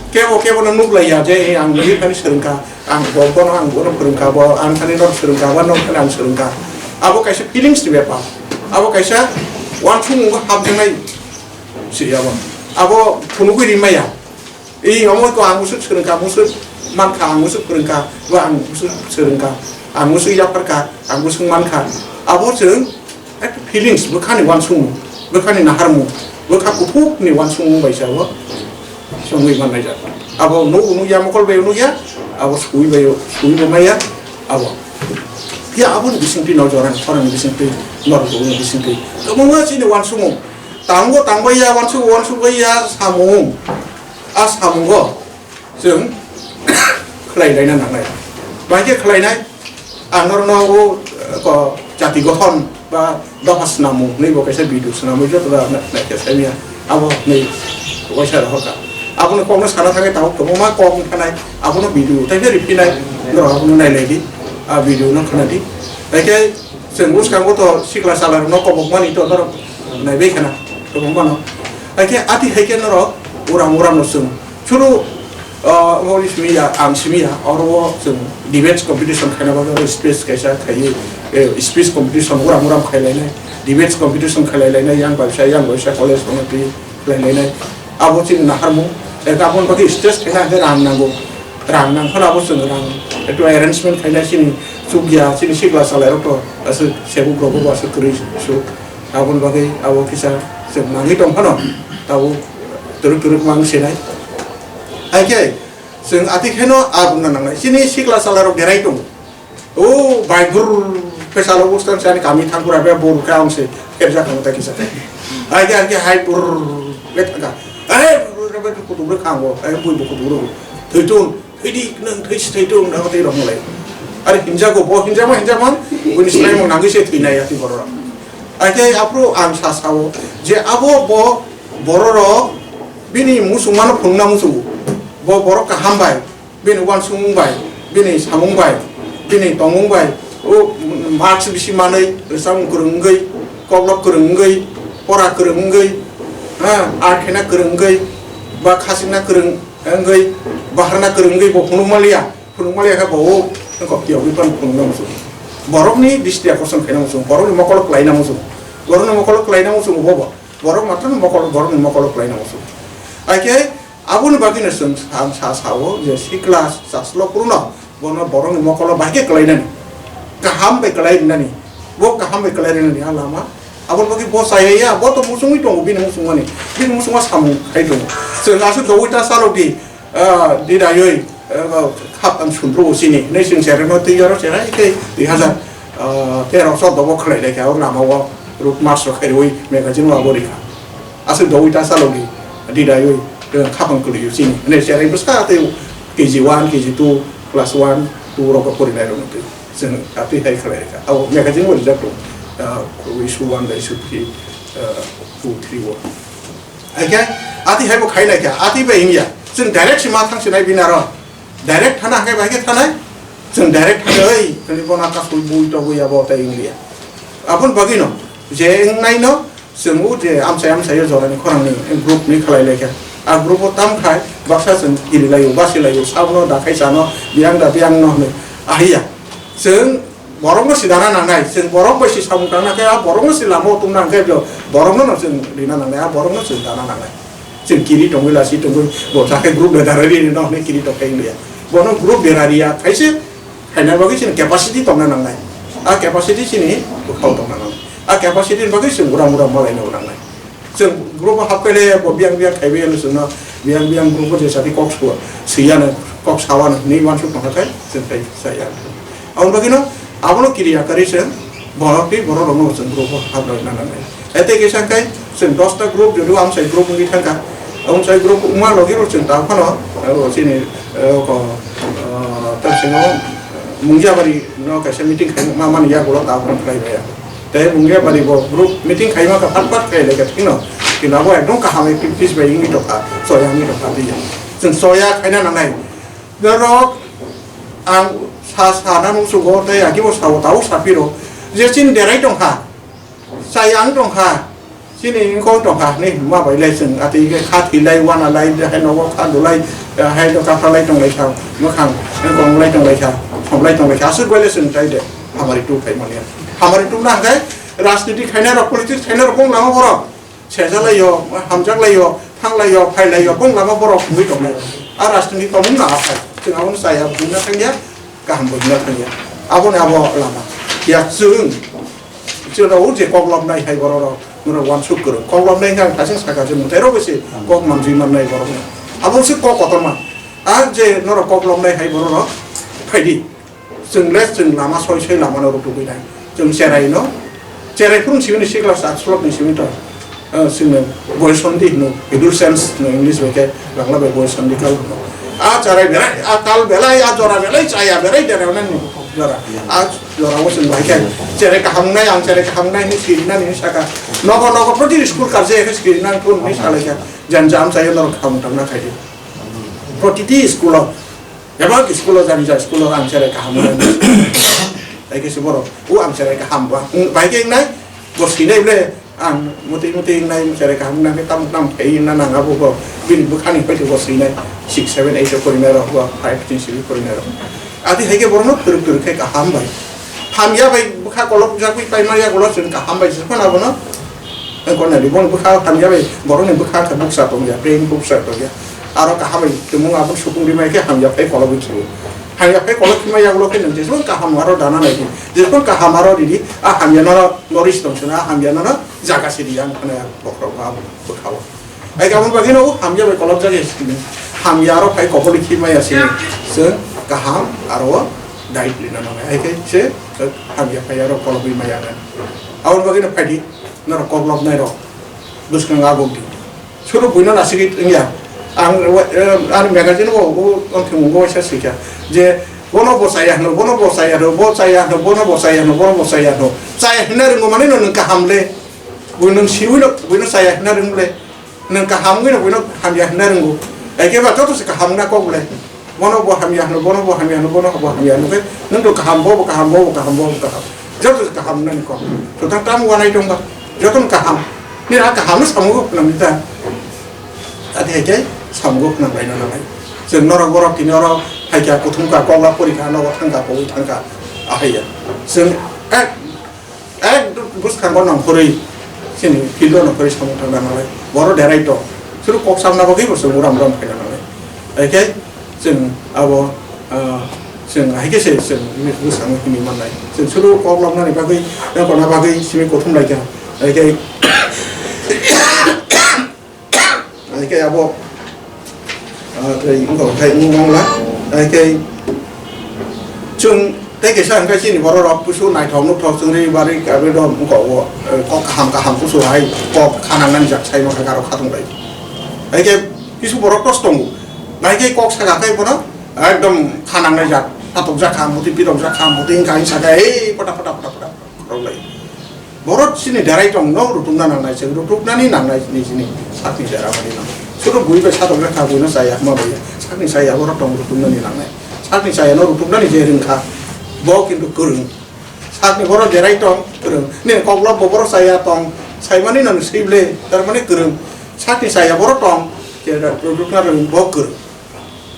Kebo kebo no nuk lai ya je, "Eh, ang bini thani swrwng kha, ang bo, bono ang bono phwrwng kha, bo ang thani norok swrwng kha, bo norok thani ang swrwng kha." Abo kaisa feelings ni bepar. Abo kaisa uansukmung bo hapjaknai se abo. Abo phunugwi rimaya. "Eh, omo ko ang musuk swrwng kha, musuk man kha, ang musuk phwrwng kha, bo ang musuk swrwng kha, ang musuk yaphar kha, ang musuk man kha." Abo chwng Ekta feelings, bwkhani uansukmung, bwkhani naharmung, bwkha kuthukni uansukmung bai se abo chongwi manlaijak. Abo nugo nukya, mokol bai nukya, abo sui bai, sui bo maya, abo. Ya aboni bisingtwi no jorani khorangni bisingtwi, norok ni bisingtwi. Kwbangma chini uansukmung. Tango tangbai ya, uansuk, uansuk bai ya samung. A samungo chwng khlai laina nangnai. Bahai khe khlainai, ang norokno o, eh, ko jati gothon ba dopha swnamung hwnwi bo kaisa video swnamwi joto da na-, naikhe saimya. Abo hwnwi waisa rohorkha. Abono kokno sana thangwi tabuk kwbangma kok wngkhanai. Abono video tei khe riphinai. Norok abono nailaidi. A video no khwnadi. Tei khe chwng bwskango to sikla chalarokno kobokmani to norok naibai khana kwbangmano. Tei khe ati hai khe norok uram uram no chwng Chwng, ah, omo ni simi ya, ang simi ya, oro o chwng debates competition khaina bagwi oro speech kaisa khaiwi, eh, speech competition uram uram khailai nai, debates competition khailai lainai, yang bai sa, yang bai sa college rokno twi khailai lainai. Abo chini naharmung, eh, aboni bagwi stage khaina hwnkhe rang nango, rang nang phano abo chwng rang, ektu arrangement khaina chini chukya, chini sikla salai rok to aswk sebuk rok bo aswk kwrwi su, aboni bagwi abo kisa chwng nangwi tong phano tabuk twrwk twrwk mang sinai. Hai khe, chwng ati kheno a rwngna nangnai. Chini sikla chalarok derai tongo. O bai brrr khe salo bwskang se ani kami thangkura be bor khe ang se kherjak tongo ta kisa. Ai khe, ai khe hai brrr khe thangkha. Ai brrr khe kutuk rw khango. Ai bui bo kutuk rw. Thwi tong, thwi di nang thwi si thwi tong na tei rok malai. Are hinjago bo hinjama hinjama. Buni slai mo nangwi se thwinai ati borok. Ai khe aphuru ang sa sao je abo bo bororok bini muchungmano phunukna muchungo. Bo borok kaham bai, bini uansukmung bai, bini samung bai, bini tongmung bai, o marks bisi manwi, rwchapmung kwrwng wngwi, koklop kwrwng wngwi, pora kwrwng wngwi, ha, art khaina kwrwng wngwi, ba khachikna kwrwng wngwi, baharna kwrwng wngwi bo phunukma liya, phunukma liya khe bo o wngkok tiyogwi phano phunukna muchungo. Borokni dristi akorson khaina muchungo, borokni mokolo kwlaina muchungo, borokni mokolo kwlaina muchungo bo bo. Borok matwrwngno mokol, borokni mokolo kwlaina muchungo. Hai khe aboni bagwino chwng sa, ang sa sao je sikla chaslo phuru no bono borokni mokolo bahai khe kwlainani, kaham bai kwlai rinani, bo kaham bai kwlai rinani a lama. Aboni bagwi bo chaya ya, bo to muchungwi tongo, bini muchungmani, bini muchungma samung khai tongo. Chwng aswk dogwi ta chalok di, Ah, di dayoi, ah, khap ang sundru o sini. Nei sing sereno twi oro serai khe dui hazar, ah, tero choudo bo khlai lai kha o lama o route march rok khairwi magazine o abo rikha. Aswk dogwi ta chalogwi di dayoi, eh, khapang kwlwi o sini. Nei serai bwsa tei K G one, K G two, class one, two rok porinai rok twi. Chwng atwi hai khlai rikha. Abo magazine o rijak rok, ah, issue one bai issue three, ah, two, three o. Haikhe ati haibo khai naikha, ati bai wngya. Chwng direct se ma thang sinai bini aro. Direct thana haikhe bai khe thanai. Chwng direct thangwi, tini bono kasui bui togwi abo tei wngya. Aboni bagwino je wngnaino chwng o je amchai amchaio jorani khorangni group ni khlai laikha. A group o tam khai baksa chwng kiri laio, basi laio, sabono da khai chano, biyang da biyang no hwnwi. Ahiya. Chwng Borokno se dana nangnai, chwng borok bai se samung tangna khe, a borokno se lama o tongna hwnkhe, bo-, borokno no chwng rina nangnai, a borokno chwng dana nangnai. Chwng kiri tongwi, lasi tongwi, bo sakhe group leader ri rino hwnwi kiri tong khe wngya. Bono group leader riya, khaise khaina bagwi chini capacity tongna nangnai. A capacity chini bwkhao tongna nangnai. A capacity ni bagwi chwng uram uram malaina nangnai. Chwng group o hap khe le bo biyang biyang khaiwi ano chwngno biyang biyang group o je sadi kok sua, siyano kok sawano hinwi uansuk tongkha khe chwng khai chaya. Aboni bagwino abono kiriya kwrwi chwng borok tei borok rokno chwng group o hap rwna nangnai. Tei kisa khe chwng dosta group jodi o amchai group wngwi thangkha, amchai group wngma logi rok chwng tamo phano, eh, chini, eh, ko, eh, tamsino, eh, Mungjabari no kaisa meeting khai ma mani yagulo tamo phano khlai maya. Tei Mungia bari bo group meeting khaima ka phat phat khai lai ka thino. Kino abo ekdom kaham activities bai wngwi tongkha, choya wngwi tongkha tei. Chwng choya khaina nangnai. Norok ang sa sa na nung sugo tei agi bo sao tao sapiro. Je chini derai tongkha. Chaya ang tongkha. Chini wngkong tongkha ni ma bai lai chwng atwi khe kha thwi lai wana lai hai nogo kha dulai hai no kapha lai tong lai kha. Mwkhang wngkong lai tong lai kha. Som lai tong lai kha. Aswk bai le chwng tai de. Hamari tu khai manya. Hamari tu na hwnkhe rajniti khainai rok, politics khainai rok bong lama borok. Sejalai yo, hamjaklai yo, thanglai yo, phailai yo, bong lama borok wngwi tongnai. A rajniti tongmung na aphai. Chwng abono chaya buina thangya, kaham buina thangya. Aboni abo lama. Ya chwng, chwng rok je kok lobnai hai borok rok, norok wansuk kwrwng. Kok lobnai hwnkhe ang thasing saka je mwtai rok se kok manjui mannai borok no. Abo se kok kotorma. A je norok kok lobnai hai borok rok, phaidi. Chwng le chwng lama soi soi lama no rutugwi nai. Chwng cherai no, cherai phuru simi ni sikla sa slok ni simi to. Ah, chwng no boy sondi hino, Hindu sense no English bai khe Bangla bai boy sondi kal hino. A cherai belai, a kal belai, a jora belai, chaya belai, dera belai ni jora. A jora o chwng bai khe cherai kaham nai, ang cherai kaham nai ni siri nani saka. Nogo nogo proti school karje khe siri nang phuru ni salai khe. Jan jam chaya norok kaham tang na khai di. Protiti school o Ebak school o jani ja school o ang cherai kaham wngnai. Hai khe se borok, o ang cherai kaham ba. Bai khe wngnai, bo swinai ble, ang mutwi mutwi wngnai, cherai kaham wngnai khe tamo tamo phai wngna nang abo bo. Bini bwkhani hoi bo swinai, six, seven, eight o porinai rok, bo five, six, six o porinai rok. Ati hai khe borokno kwrwk kwrwk khe kaham bai. Hamya bai bwkha kolok jagwi paima yagulo chwng kaham bai se phano abono. Ang kona di, boni bwkha hamya bai, borokni bwkha khe buksa tongya, brain buksa tongya. Aro kaham bai tongmung aboni supung rimai khe hamya phai kologwi khibi. Hamya phai kolok khima yagulo khe nwng jeswng kaham aro dana nai di. Jeswng kaham aro ridi, a hamya nono nourish tong sina, a hamya nono jaga sidi ang khana bokhorok ma bwkha o. Ai kabun bagwi no hamya bai kolok jagwi sini. Hamya aro phai kokoli khima ya sini. Chwng kaham aro diet lina nangnai. Ai khe se hamya phai aro kologwi maya nai. Aboni bagwi no phaidi, norok kok lobnai rok. Bwskango abuk di. Suru buino nasigwi wngya. Ang, eh, ani magazine o, o, o thwngmung o waisa swikha je, bono bo chaya hwno, bono bo chaya hwno, bo chaya hwno, bono bo chaya hwno, bono bo chaya hwno. Chaya hwnna rwngmani no nwng kaham le. Bui nwng siwi no, buino chaya hwnna rwng le. Nwng kaham wngwi no buino hamya hwnna rwngo. Ekhe ba joto se kaham wngna kok le. Bono bo hamya hwno, bono bo hamya hwno, bono bo hamya hwno khe nwng to kaham, bo bo kaham, bo bo kaham, bo bo kaham. Joto se kaham wngnani kok. Joto tamo wanai tongba. Joto no kaham. Ni a kaham no samungo phwnang ni ta. Ati hai khe samungo phwnang bai no nanai. Chwng norok borok tini oro hai kha kuthum kha, kok la pori kha, nogo thang kha, kogwi thang kha. Ahai ya. Chwng ek Ek bwskango nongkhorwi, chini field o nongkhorwi samung thangna nanglai. Borok derai tong. Suru kok samna bagwi bo chwng uram uram khaina nanglai. Hai khe chwng abo, ah, chwng hai khe se chwng bwskango himwi mannai. Chwng suru kok lobnani bagwi, tei kona bagwi simi kuthum lai kha. Hai khe Hai khe abo, ah, tei wngkha khai wngmangla. Hai khe chwng tei kaisa hwnkhe chini borok rok kusu naithok nuthok chwngri bari kabri rok wngkha o, eh, kok kaham kaham kusu hai kok khanang nani jak sai mankha aro khatung bai. Hai khe kisu borok tos tongo. Hai khe kok saka khai bono ekdom khanang nai jak, khatok jak kha, muti pirok jak kha, muti wngkha hwnwi saka, "Ei, pota, pota, pota, pota," khorok lai. Borok chini derai tong no rutukna nangnai, chwng rutuknani nangnai ni chini sakni dera mani no. Suru bui bai satok lekha bui no chaya ma bai. Sakni chaya borok tong rutuknani nangnai. Sakni chaya no rutuknani je rwngkha, bo kintu kwrwng. Sakni borok derai tong kwrwng. Ni koklop bo borok chaya tong. Saimani no swi ble, tar mani kwrwng. Sakni chaya borok tong, je rutukna rwng bo kwrwng.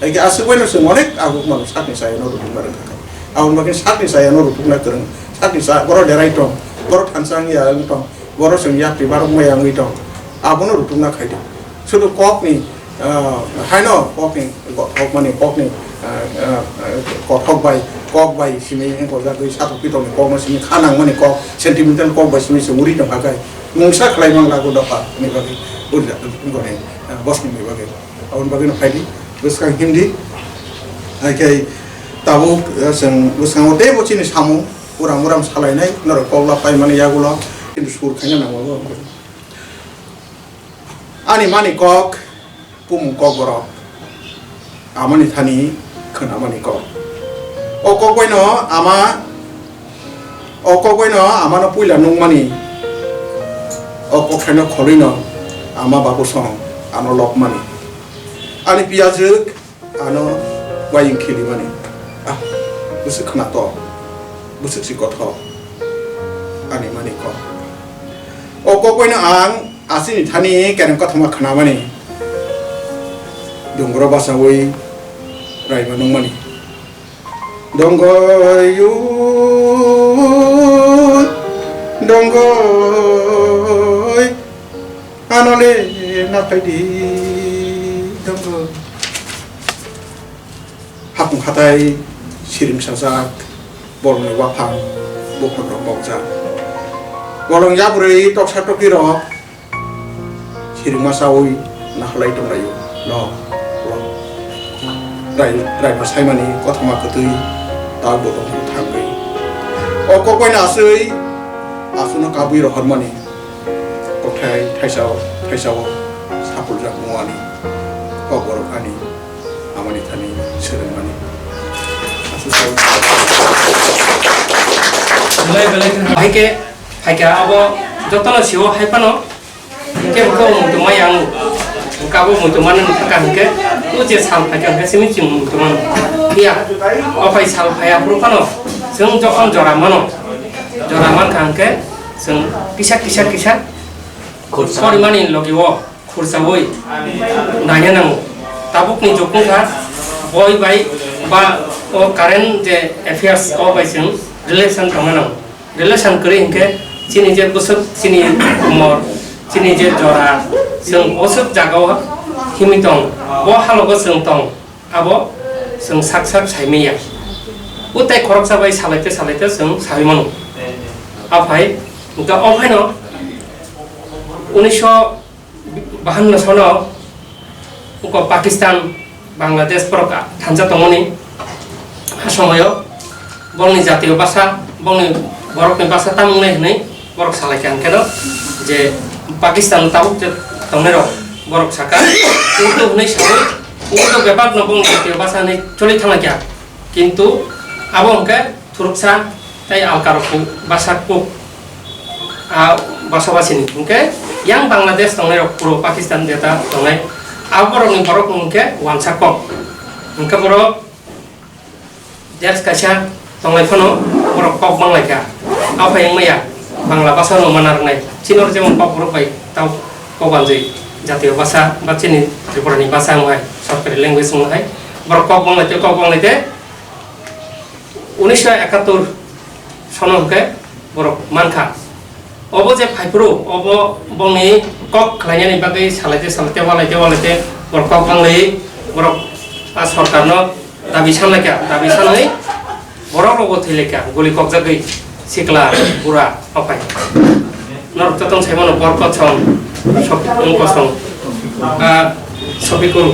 Hai khe aswk bai no chwng onek aguk mano sakni chaya no rutukna rwngkha khe. Aboni bagwi sakni chaya no rutukna kwrwng. Sakni cha-, borok derai tong, borok thansa wngya wng tong, borok chwng yakti barok maya wngwi tong. Abono rutukna khai di. Sudu kokni, ah, haino kokni, kothok mani kokni, ah, ah, ah, kothok bai, kok bai simi wng kojagwi satok pitokni kokno simi kha nangmani kok, sentimental kok bai simi se uri tongkha khe. Mungsa khlai mang lago dopha ni bagwi, uri, ah, bosni ni bagwi. Aboni bagwino phaidi, bwskang himdi. Hai khe tabuk, eh, chwng bwskango teibo chini samung uram uram salainai, norok kok la paimani yagulo, kintu sur khaina nango. Ani mani kok, bumung kok borok. Amani thani khwnamani kok. O kok baino ama O kokbaino amano puila nukmani, o kokthaino kholwino ama babu song ano lobmani. Ani piyajwk ano wayung khilimani. Ah, bwswk khwnato, bwswk si kothok, ani mani kok. O kokbaino ang asini thani kereng kothoma khwnamani. Dungro basawi raima nungmani. Dongoi ui, dongoi, anole napaidi, dongoi. Hapung hatai siring sajak, bolongni waphang, buphang rok bokjak. Bolong yabrwi toksa tokirok, Siringma chawi nahalai tonglaio. No, no. Rai, raima saimani kothoma kwtwi tak bo tongthok thangwi. O kokbaino aswi, aswkno kabwi rohormani. Kokthai thaisa o, thaisa o sapuljak muani. Kok borok ani, amani thani swrwngmani. Aswk sao. Belai belai khe hai khe, hai khe abo jotono sio hai phano. Hingke bo muitu mai ang, hingke abo muitu mano wngkha hingke, o je sal phaikha hingke simi chwng muitu mano. Phiya, o phai sal phaiya phuru phano, chwng jokhon jora mano, jora mankha hingke, chwng kisa, kisa, kisa, Khursa. Porimani logi o khursaui naina nango. Tabukni jukung kha, boi bai ba o current je affairs o bai chwng relation tongna nango. Relation kwrwi hinkhe chini je bwswk, chini umor, chini je jora, chwng bwswk jagao himwi tong, bo halogo chwng tong, abo chwng sak sak saimanya. O tei khoroksa bai salaite salaite chwng saui mano. Aphai, hwnkhe o phaino unisho bahanno sono uko Pakistan, Bangladesh borok thansa tongmani, a somoyo bongni jatiyo basa, bongni borokni basa tamo wngnai hwnwi borok salaikha, hwnkhe no je Pakistan tabuk je tongnairok borok saka Urdu hwnwi saui, Urdu bebakno bongni jatiyo basa hwnwi choli thanglaikha, kintu abo hwnkhe thuruksa tei alkarok basa kuk. A basa basini hwnkhe yang Bangladesh tongnai rok, puro Pakistan jeta tongnai, a borokni borok hwnkhe wansa kok. Hwnkhe borok ders kaisa tonglai phano borok kok banglaikha. Aphai wngmaya Bangla basa no mana rwnai. Chini oro jemon kok borok bai tao kok banjwi jatiyo basa ba chini Tripura ni basa wng hai, sorkari language wng hai. Borok kok banglaite, kok banglaite. Unisho ekattor sono hwnkhe borok mankha. Obo je phaiphuru, obo bongni kok khlainani bagwi salaite salaite, walaite walaite, borok kok bangwi, borok a sorkarno dabi sanlaikha, dabi sanwi borok rokbo thwilaikha, guli kokjagwi sikla, bura, ophai. Norok to tong saimano Borkot song, Sop-, Ungko song, ah, Sopikul.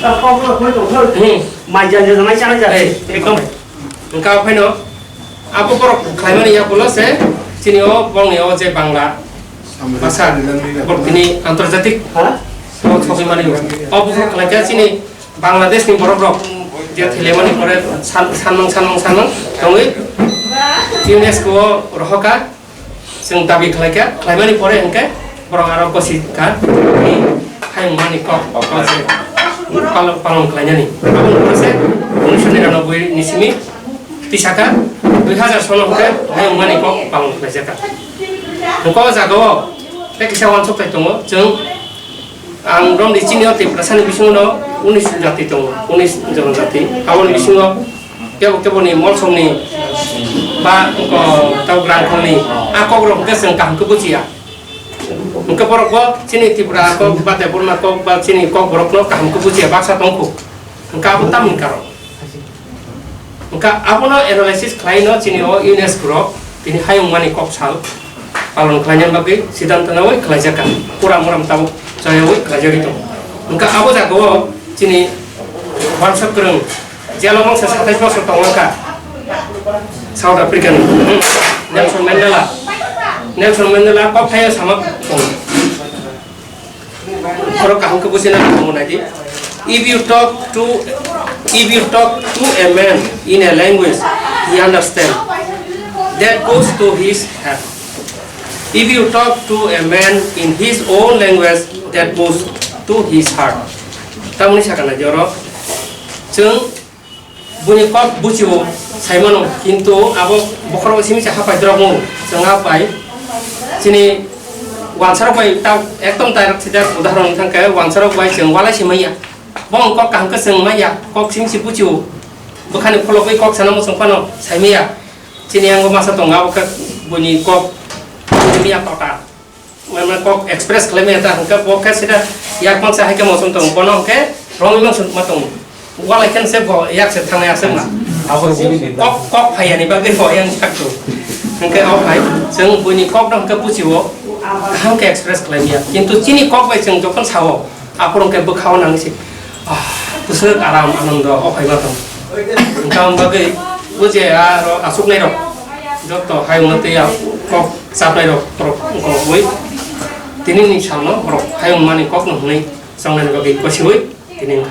Hmm. Mai janja janja mai chana janja. Hey, ekdom. Hwnkha phaino, abo borok khlaimani yakulo se, chini o bongni o je Bangla basa, borok tini antarjatik o sogwi mani. O buphang khlaikha chini Bangladesh ni borok rok je thwilaimani pore san-, sanmung, sanmung, sanmung tongwi UNESCO o rohoka. Chwng dabi khlaikha, khlaimani pore hwnkhe borok aro gosi kha, tei hayung mani kok, kok se palon, palon khlainani. Aboni pore se unisho niranoboi ni simi tisakha, dui hazar sono hwnkhe hayung mani kok palon khlaijakha. Hwnkhe o jagao tei kisa uansuk thai tongo, chwng Ang romni chini o Tiprasani bisingo no unis jati tongo, unis jonojati. Aboni bisingo kebo kebo ni molsomni ba, o, tau grangkhongni a kokrok hwnkhe chwng kaham khe bujiya. Hwnkhe borok bo chini Tripura kok ba Debbarma kok ba chini kokborok no kaham khe bujiya baksa tongkhu. Hwnkhe abo tamni karon. Hwnkha abono analysis khlaino chini o UNESCO rok tini hayung mani kok sal palon khlaina bagwi siddhanto naui khlaijakha. Puram uram tabuk chayaui khlaijagwi tongo. Hwnkha abo jagao chini uansuk kwrwng jelo mangsa satais bosor tonglankha South African Nelson Mandela. Nelson Mandela kok thaio sama tongo. Borok kaham khe buchina tongmo nai di. If you talk to, if you talk to a man in a language he understand, That goes to his heart. If you talk to a man in his own language, that goes to his heart. Tamoni sakha na joro. Chwng buini kok buchio saimano, kintu abo bokhorok simi cha hapai drok mo. Chwng hapai chini wansarok bai ta ekdom direct sida udahoron thangkhe wansarok bai chwng walai simaya. Bo kok kaham khe chwng maya, kok simi si buchio. Bwkhani kholobwi kok sana mo chwng phano saimaya. Chini yango masa tongo, abo khe buini kok, buini ya tota. Mane kok express khlai maya ta hwnkhe bo khe sida yak mangsa hai khe mosom tongo, bono hwnkhe romwi mangsa ma tongo. Walai khe se bo yak se thangnai aswk ma. Abo kok, kok phai yani bagwi bo yang yak tu. Hwnkhe o phai, chwng buini kok no hwnkhe buchio, kaham khe express khlai maya. Kintu chini kok bai chwng jokhon sao, aphuru hwnkhe bwkhao nang se, ah, bwswk aram, anondo o phai ma tong. Wngkha wng bagwi o je aro aswknai rok, joto hayungno tei a kok chapnai rok borok wngkha wngwi tini ni salno borok hayung mani kokno hwnwi chongnani bagwi kosiwi tini wngkha.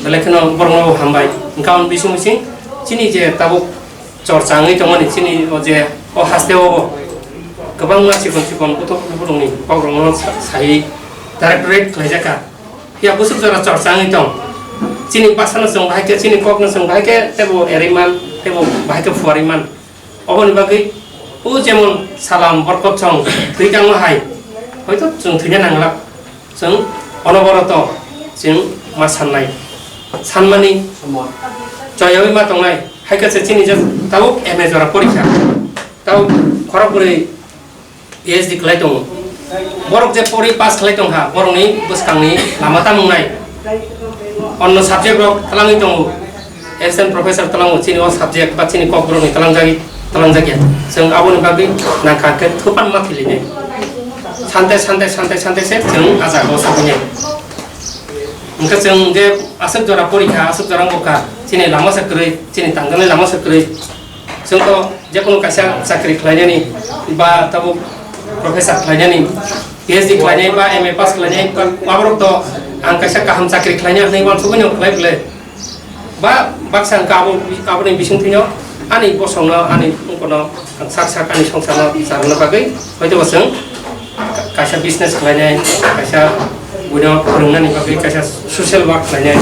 Belai kheno borokno hambai. Wngkha wng bising bising chini je tabuk chorcha wngwi tongmani chini o je o haste o bo kwbangma chikon chikon buthuk buthukni kokrokno sa-, sai directorate khlaijakha. Phiya bwswk jora chorcha wngwi tong. Chini bwsano chwng bahai khe, chini kokno chwng bahai khe, teibo erwi man, teibo bahai khe phuarwi man. Oboni bagwi o jemon salam borkot song thwi tangma hai, hoito chwng thwina nanglak. Chwng onoboroto chwng ma sannai. Sanmani choyawi ma tongnai. Hai khe se chini je tabuk M A jora porikha. Tabuk khorok bwrwi P H D khlai tongo. Borok je pori pass khlai tongkha, borokni bwskangni lama tamo wngnai. Onno subject rok twlangwi tongo. Assistant professor twlango, chini o subject ba chini kokborokni twlangjagwi, twlangjakya. Chwng aboni bagwi nangkha khe thuphan ma philinai. Sante, sante, sante, sante se chwng a jaga o sogwinai. Hwnkhe chwng je aswk jora porikha, aswk jora wngkha, chini lama se kwrwi, chini tangjaknai lama se kwrwi. Chwng to jekunu kaisa chakri khlainani ba tabuk professor khlainani, P H D khlainai ba M A pass khlainai ba aborok to ang kaisa kaham chakri khlainai hwnwi uansugui no khlai bwle. Ba baksa wngkha abo, aboni bisingtwino ani bosongno, ani wngkano ang sak sak ani songsarno charwna bagwi hoito bo chwng kaisa business khlainai, kaisa buino phwrwngnani bagwi kaisa social work khlainai.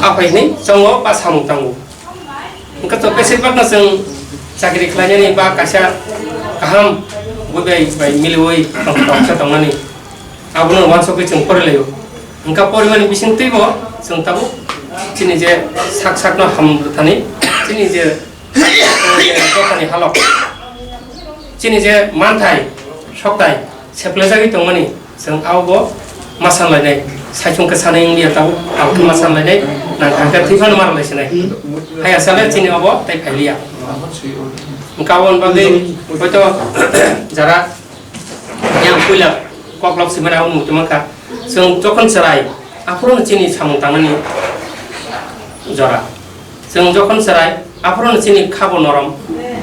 Aphai hwnwi chongo ba samung tango. Hwnkhe to besibakno chwng chakri khlainani ba kaisa kaham bui bai, bai miliui tong-, tongsa tongnani. Abono uansugui chwng porilaio. Hwnkha porimani bisingtwibo chwng tabuk chini je sak sakno ham rwthani, chini je dophani halok, chini je manthai, soktai, seplejagwi tongmani, chwng abobo ma sanlainai, saichung khe sanai wngya tabuk, ang khe ma sanlainai, nang kha khe thwi phano ma rwlai sinai. Haiya sale chini obo tei phailiya. Hwnkha aboni bagwi hoito jara yang puila koklop simani abo muitu mankha. Chwng jokhon chwrai, aphuru chini samung tangnani jora. Chwng jokhon chwrai, aphuru chini khabo norom,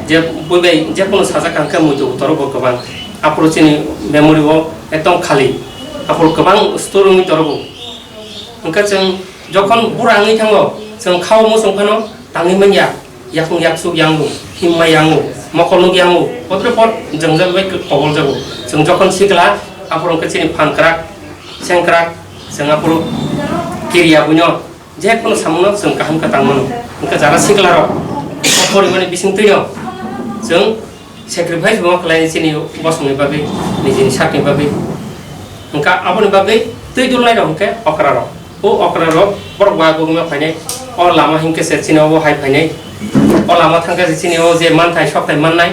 je bui bai jekunu sajak kha hwnkhe muitu toro bo kwbang. Aphuru chini memory o ekdom khali, aphuru kwbang store wngwi toro bo. Hwnkhe chwng jokhon bura wngwi thango, chwng khao muchung phano tangwi manya, yakung yaksuk yango, himma yango, mokol nuk yango, kotor por jwngjal bai kobol jago. Chwng jokhon sikla, aphuru hwnkhe chini phan kwrak, seng kwrak, chwng aphuru kiriya buino. Je kono samungno chwng kaham khe tang mano. Hwnkhe jara siklarok, o porimani bisingtwino chwng sacrifice bo khlai chini bosongni bagwi, nijini sakni bagwi. Hwnkha aboni bagwi twi dulnairok hwnkhe okrarok. O okrarok borok bagwi ma phainai, o lama hinkhe se chini obo hai phainai. O lama thangkhe se chini o je manthai sokthai mannai.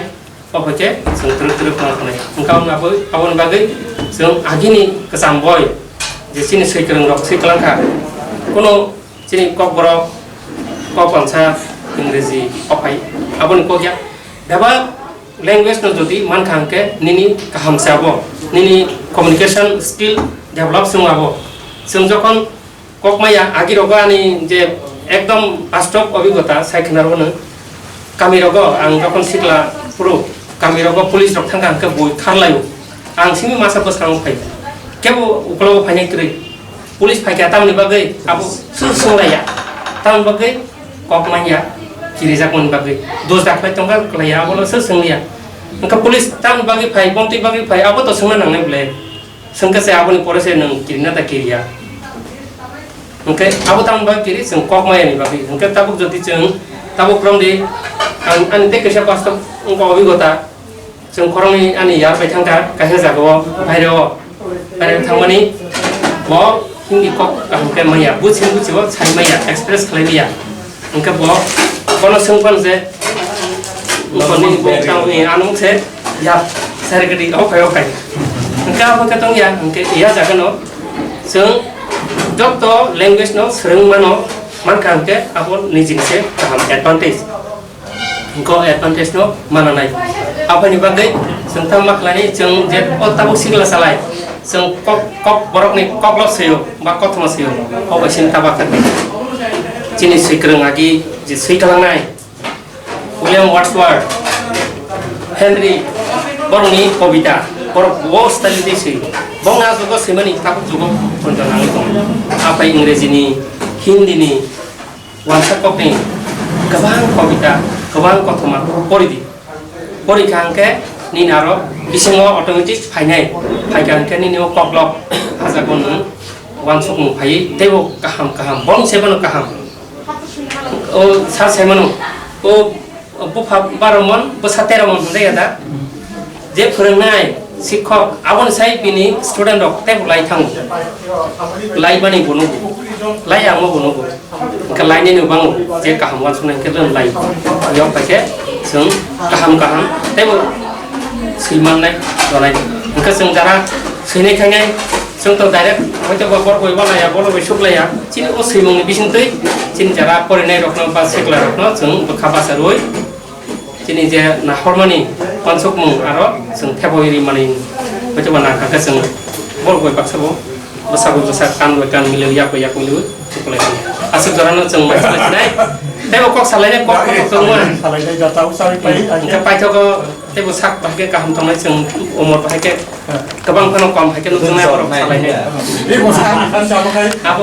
O hwnkhe chwng twrwk twrwk ma hwnwi. Hwnkha aboni bagwi, aboni bagwi chwng agini kwcham boi je chini swikwrwng rok swi kwlang kha. Kuno chini kokborok, kok wansa, Ingreji, o phai aboni kok ya. Bebak language no jodi man kha hwnkhe nini kaham se abo, nini communication skill develop se wng abo. Chwng jokhon Kokmaya, agi rogo ani je ekdom bastob obhigota sai khna rogo no. Kami rogo ang jokhon sikla phuru, kami rogo police rok thangkha hwnkhe bui kharlaio. Ang simi masa bwskango phai. Kebo uklogo phainai kwrwi. Police phaikha tamni bagwi abo sung sunglaiya. Tamni bagwi kok manya. kirijakmani bagwi. Dos dak khlai tongkha, khlaiya, abono se swngliya. Wngkha police tamni bagwi phai, bomtwi bagwi phai, abo to swngna nangnai bwle. Swngkha se aboni pore se nwng kirina da kiriya. Hwnkhe abo tamni bagwi kiri, chwng kok mayani bagwi. Hwnkhe tabuk jodi chwng, tabuk romdi, ang ani tei kaisa bastob wngkha obhigota. Chwng khoroknwi ani yar bai thangkha, kaisa jagao, baireo, baireo thangmani bo Hindi kok kaham khe maya, buchini buchibo sai maya, express khlai maya. Hwnkhe bo, bono swng phano je, nokni bo tangwi anung se, ya, sari gadi, okhai, okhai. Hwnkhe abo khe tongya, hwnkhe ya jagano, chwng joto language no swrwng mano, mankha hwnkhe abo nijing se kaham advantage. Hwnkhe o advantage no mana nai. Aphani bagwi chwng tamo khlainai, chwng je o tabuk sikla salai, chwng kok, kok borokni koklo swiyo ba kothoma swiyo, o bai sini taba kha. Chini swikwrwng agi je swi kalangnai, William Wordsworth, Henry, borokni kobita, borok bo style di swi. Bongni a jugo swimani tabuk jugo ponto nangwi tongo. Aphai Ingrejini, Hindini, Wansa kokni kwbang kobita, kwbang kothoma pori di. Pori kha hwnkhe nini aro bisingo automatic phainai. Phai kha hwnkhe nini o koklok hajak bo nwng wansukmung phaiwi teibo kaham kaham, boni se bono kaham. O sar sai mano, o bupha baro mon, bwsa tero mon hwnjak ya da? Je phwrwngnai sikhok, aboni sai bini student rok teibo lai thango. Lai mani bo nugo, lai yangma bo nugo. Hwnkhe lainani bo bango, je kaham uansuknai hwnkhe lwn lai. Yok bai khe chwng kaham kaham teibo swi mannai, donai. Hwnkhe chwng jara swinai khainai, chwng to direct hoito ba borok bai uanaiya, borok bai suklaiya. Chini o swimungni bisingtwi chini jara porinai rokno ba sikla rokno chwng bwkha bacha rwui chini je nahormani uansukmung aro chwng thepaui ri manwi hoito ba nangkha khe chwng borok bai baksa bo bwsakgo bwsak kan bai kan milwi yak bai yak milwi suklai mano. Aswk jorano chwng mai sinai teibo kok salainai kok kotor tongma. Salainai da tau sawi pai. Hwnkhe paithogo teibo sak bahai khe kaham tongnai chwng umor bahai khe kwbang phano kom hai khe nukjaknai borok salainai. Abo